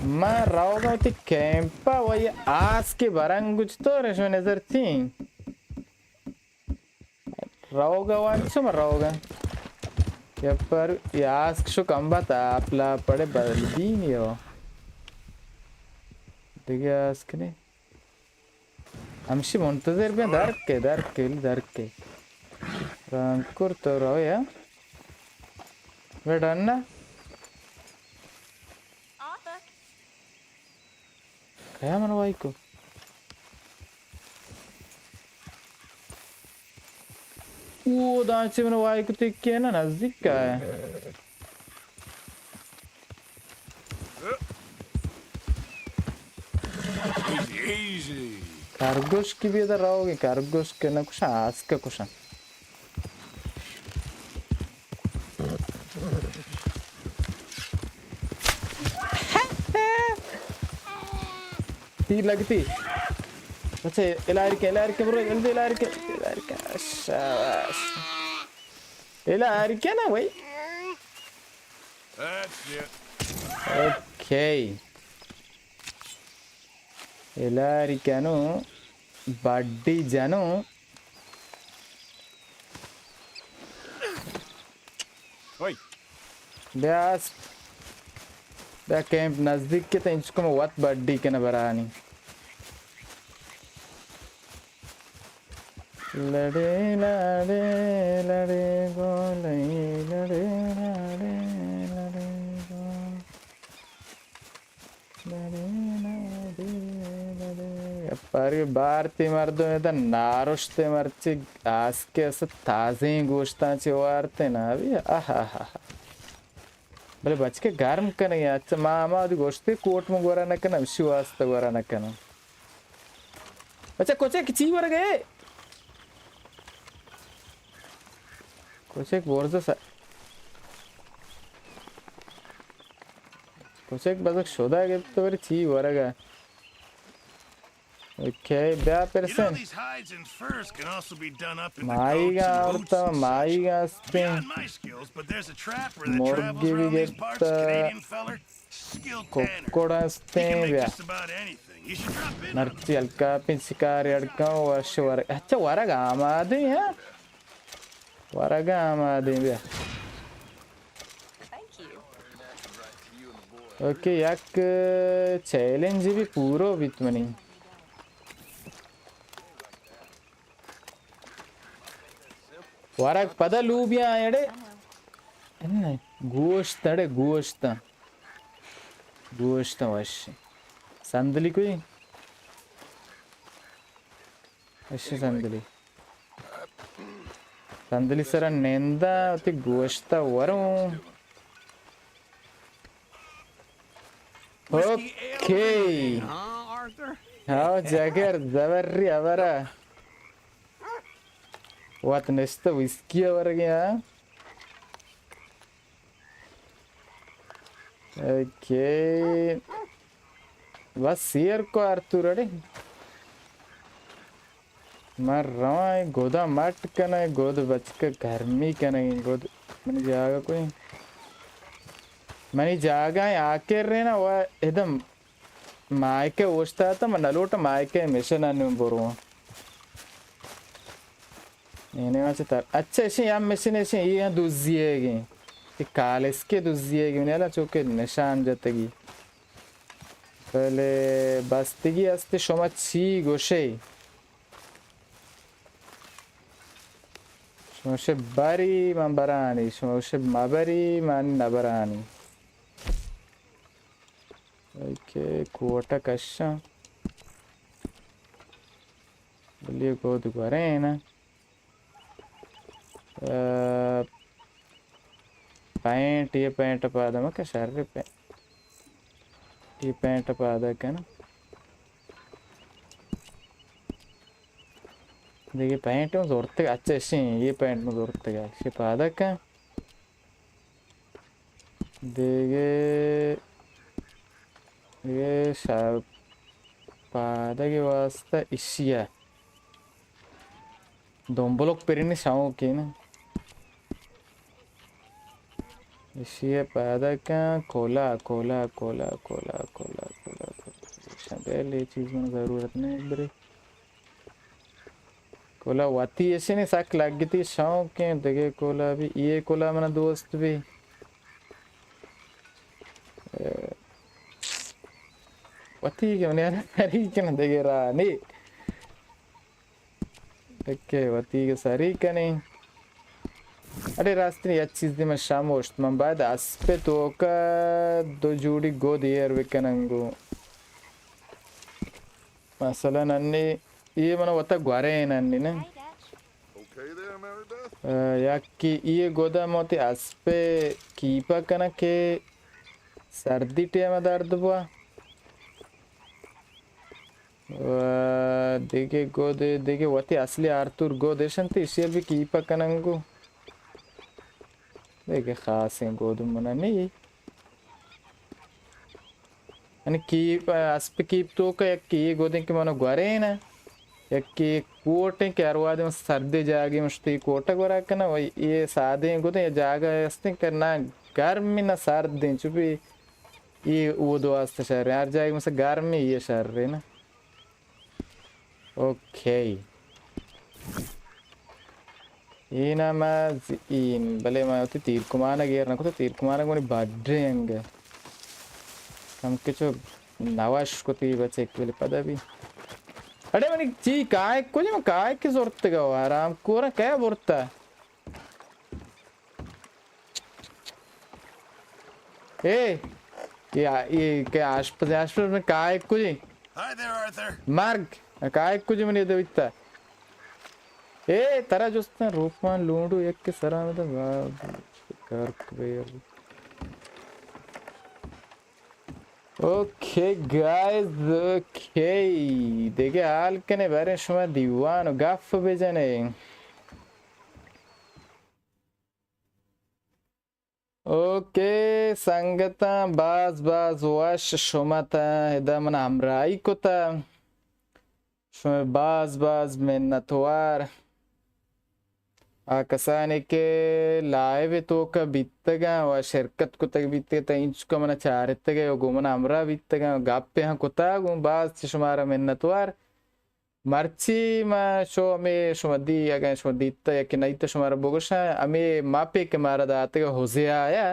من روگا وتی کیمپا و یہ آس کہ برنگ چطور ہے شما نظر چی؟ روگا وانچو من روگا۔ یا پر یہ آس شو کم بات آپ لا پڑے بدل دین یو۔ دیگه آس کنی۔ ہمشی منتظر بیں، درکے، درکے، درکے۔ رانکور تو روے، ہاں؟ وے ڈن نا؟ کیا من وائی کو؟ او دانچے من وائی کو تکی ہے نا، نزدیک کا ہے۔ Easy, easy. کرگوش کی بیدا روگی، کرگوش کہ نہ کشاں، آسکہ کشاں۔ تیر لگتی۔ اچھا، الاری کے، الاری کے، برو، جلدی الاری کے، الاری کے، شاباش۔ الاری کے نا بھائی۔ That's it. اوکے۔ الاری کنو، باڈی جنو۔ اوئے۔ بیا است۔ بیا کیمپ نزدیک کے تو انچکو میں وت باڈی کنا برانی۔ لڑے لاڑے لڑے گو لئی لڑے لاڑے لڑے گو۔ پاری بارتی مردم ادا نارشتے مرچی آسکے است تازیں گوشتاں چی وارتے نا ابھی۔ آہا۔ بلے بچکے گرم کنے، اچھا ما ہما وتی گوشتے کوٹ من گورا نہ کنم، اشی واسطہ گورا نہ کنم۔ اچھا کچک چی ورگ ء؟ کچک برز س-، کچک بزگ شدا گپت بری چی ورگ ء؟ اوکے، بیا پرسن۔ مائی گا آورتا، مائی گا استیں۔ مرگی بھی گپتا۔ ککڑ استیں بیا۔ مرچی الکاپیں شکار اڑکاں وش ورگ۔ اچھا، ورگ آمادیں، ہاں؟ ورگ آمادیں بیا۔ اوکے، یک چیلنج بھی پورو بیت منی۔ ورگ پدا لوبیا اڑے۔ انہ، گوشت اڑے، گوشت۔ گوشت وش۔ صندلی کوئی؟ وش صندلی۔ صندلی سرا نندا، وتی گوشت وروں۔ اوکے۔ ہاں جگر، زبری ہبرا۔ وت نشتہ ویسکی ورگے، ہاں۔ اوکے۔ بس سیر کو آرتور اڑے۔ من رواں اے گودا مٹ کناں، اے گود بچکہ گرمی کنگ ء، گود منی جاگہ کوئی، منی جاگہ ء آکر رینا و ادم مائکہ اوشتاتا، من نلوٹا مائکہ مشن انو برواں۔ اینے ما چہ تر-، اچھا، اشی ہم مشن، اشی اے ہم دزی ہے گی۔ اے کالسکے دزی ہے گی، منی حالا چوکہ نشان جتگی۔ بلے بستگی است، شما چی گوشے؟ شما گوشے بری، من برانی، شما گوشے مبری، من نبرانی۔ اوکے، کوٹہ کشاں۔ بلے گود گورین۔ ء، پینٹ، اے پینٹ پادا مکن، شر پینٹ۔ اے پینٹ پادا کن۔ دیگہ پینٹ من زورتگ، اچھا، اشیں، اے پینٹ من زورتگ، اشی پادا کن۔ دیگہ، دیگہ شر پادگ واسطہ اشیا۔ دمبلک پرینی شوقین۔ اشیا پادگ کن، کولا، کولا، کولا۔ بلے اے چیز من ضرورت نہیں برے۔ کولا وتی اشی نی سک لگتی شوقیں، دگہ کولا بھی، اے کولا من دوست بھی۔ اے، وتی کہ من یار سری کن دگہ راہ نی۔ دکے وتی کہ سری کنی۔ اڑے راستیں یک چیز دی من شموشت، من باید اسپ توکا دو جوڑی گود ایر بکنن گو۔ مثلاً انی اے من وتا گورین انی نہ۔ ء، یکی اے گودا من وتی اسپ کیپا کناں کہ سردی ٹیم درد بوا۔ ء، دگہ گود، دگہ وتی اصلی آرتور گود اشنت، اشی بھی کیپا کننگو۔ دگہ خاصیں گود منا نی۔ یعنی کیپ، اسپ کیپ توکا یکے اے گودیں کہ منو گورین ء، یکے کوٹیں کہ ہر وہدے من سردیں جاگے مشتی کوٹا گورا کناں، و اے سادیں گودیں، اے جاگہ ہستیں کہ نہ گرمیں نہ سردیں، چوبی اے اود واسطہ شریں، ہر جاگے مثلا گرمیں اے شریں نا۔ اوکے۔ اے نام زین، بلے ما وتی تیر کمانگ ایر نہ کتو، تیر کمانگ منی بڈ انگ۔ ہم کچو نوش کتی بچک، بلے پدا بھی۔ اڑے منی چی کائک کجا، کائک زرتگا، آرام کورا کیا برتا؟ اے، یا، یہ کہ آشپز، آشپز من کائے کجی؟ Hi there, Arthur. مرگ، کائے کجی من یہ دویتا. اے، ترا جستن روپان لونڈو یک سرا مدن، واہ، کار کبیر. Okay guys, okay. دیگہ حال کنے، برے شما دیوان و گف بجنے. اوکے سنگتاں، باز باز وش شما تا ادا من ہمراہی کتا. شما باز باز منتوار. آ کسانی کہ لائیو توکا بیتگاں و شرکت کتگ بیتگ تا اینچکا منا چارتگ و گوں منا ہمراہ بیتگاں و گپے ہم کتا، گوں باز چہ شمارا منتوار. مرچی ما شو ہمے شما دی، اگاں شما دیتا یا کہ نہ دیتا شمارا بگوشاں، ہمے ماپے کہ مارا داتگ ہوزے آیا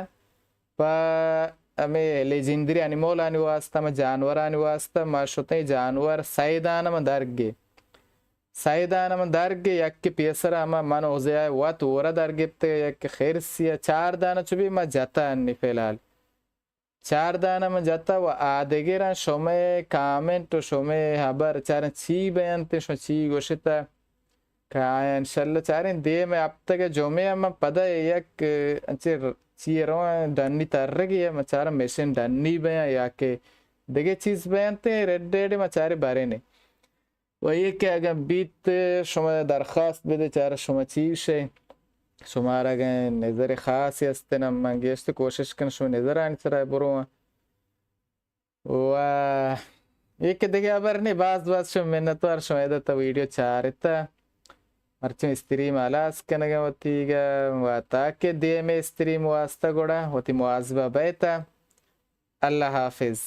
پہ ہمے لیجندری انیمولانی واسطہ، ہمے جانورانی واسطہ ما شتیں جانور سیدان ہم درگے. سیدان ہم درگے، یکے پیسرا ہما من ہوزے آیا وت ہورا درگپتگ، یکے خرسی ء، چار دانہ چو بی ما جتا انی فی الحال. چار دانہ من جتا و آ دگراں شمئے کامنٹ و شمئے ہبر چاریں چی بینت، شما چی گوشتہ کہ آیاں انشاءاللہ چاریں دیم ء ہپتگ ء جمعہ ء من پدا یک انچیں چی ء رواں ڈنی ترگی ء من چاراں مشین ڈنی بیاں یا کہ دگہ چیز بینت، ریڈ ریڈ من چاریں برینے. و اے کہ اگاں بیت شما درخواست بدے، چارہ شما چی گوشے؟ شمارا اگاں نظر خاصی است نا، من گیشت کوشش کن شما نظرانی سرا برواں. و اے کہ دگہ ہبر نی، باز باز شما منتوار، شما ادا تا ویڈیو چارتا. مرچی استریم ہلاس کنگا وتیگا و تاکہ دیمے استریم واسطہ گڑا وتی مواظبہ بیتا. اللہ حافظ.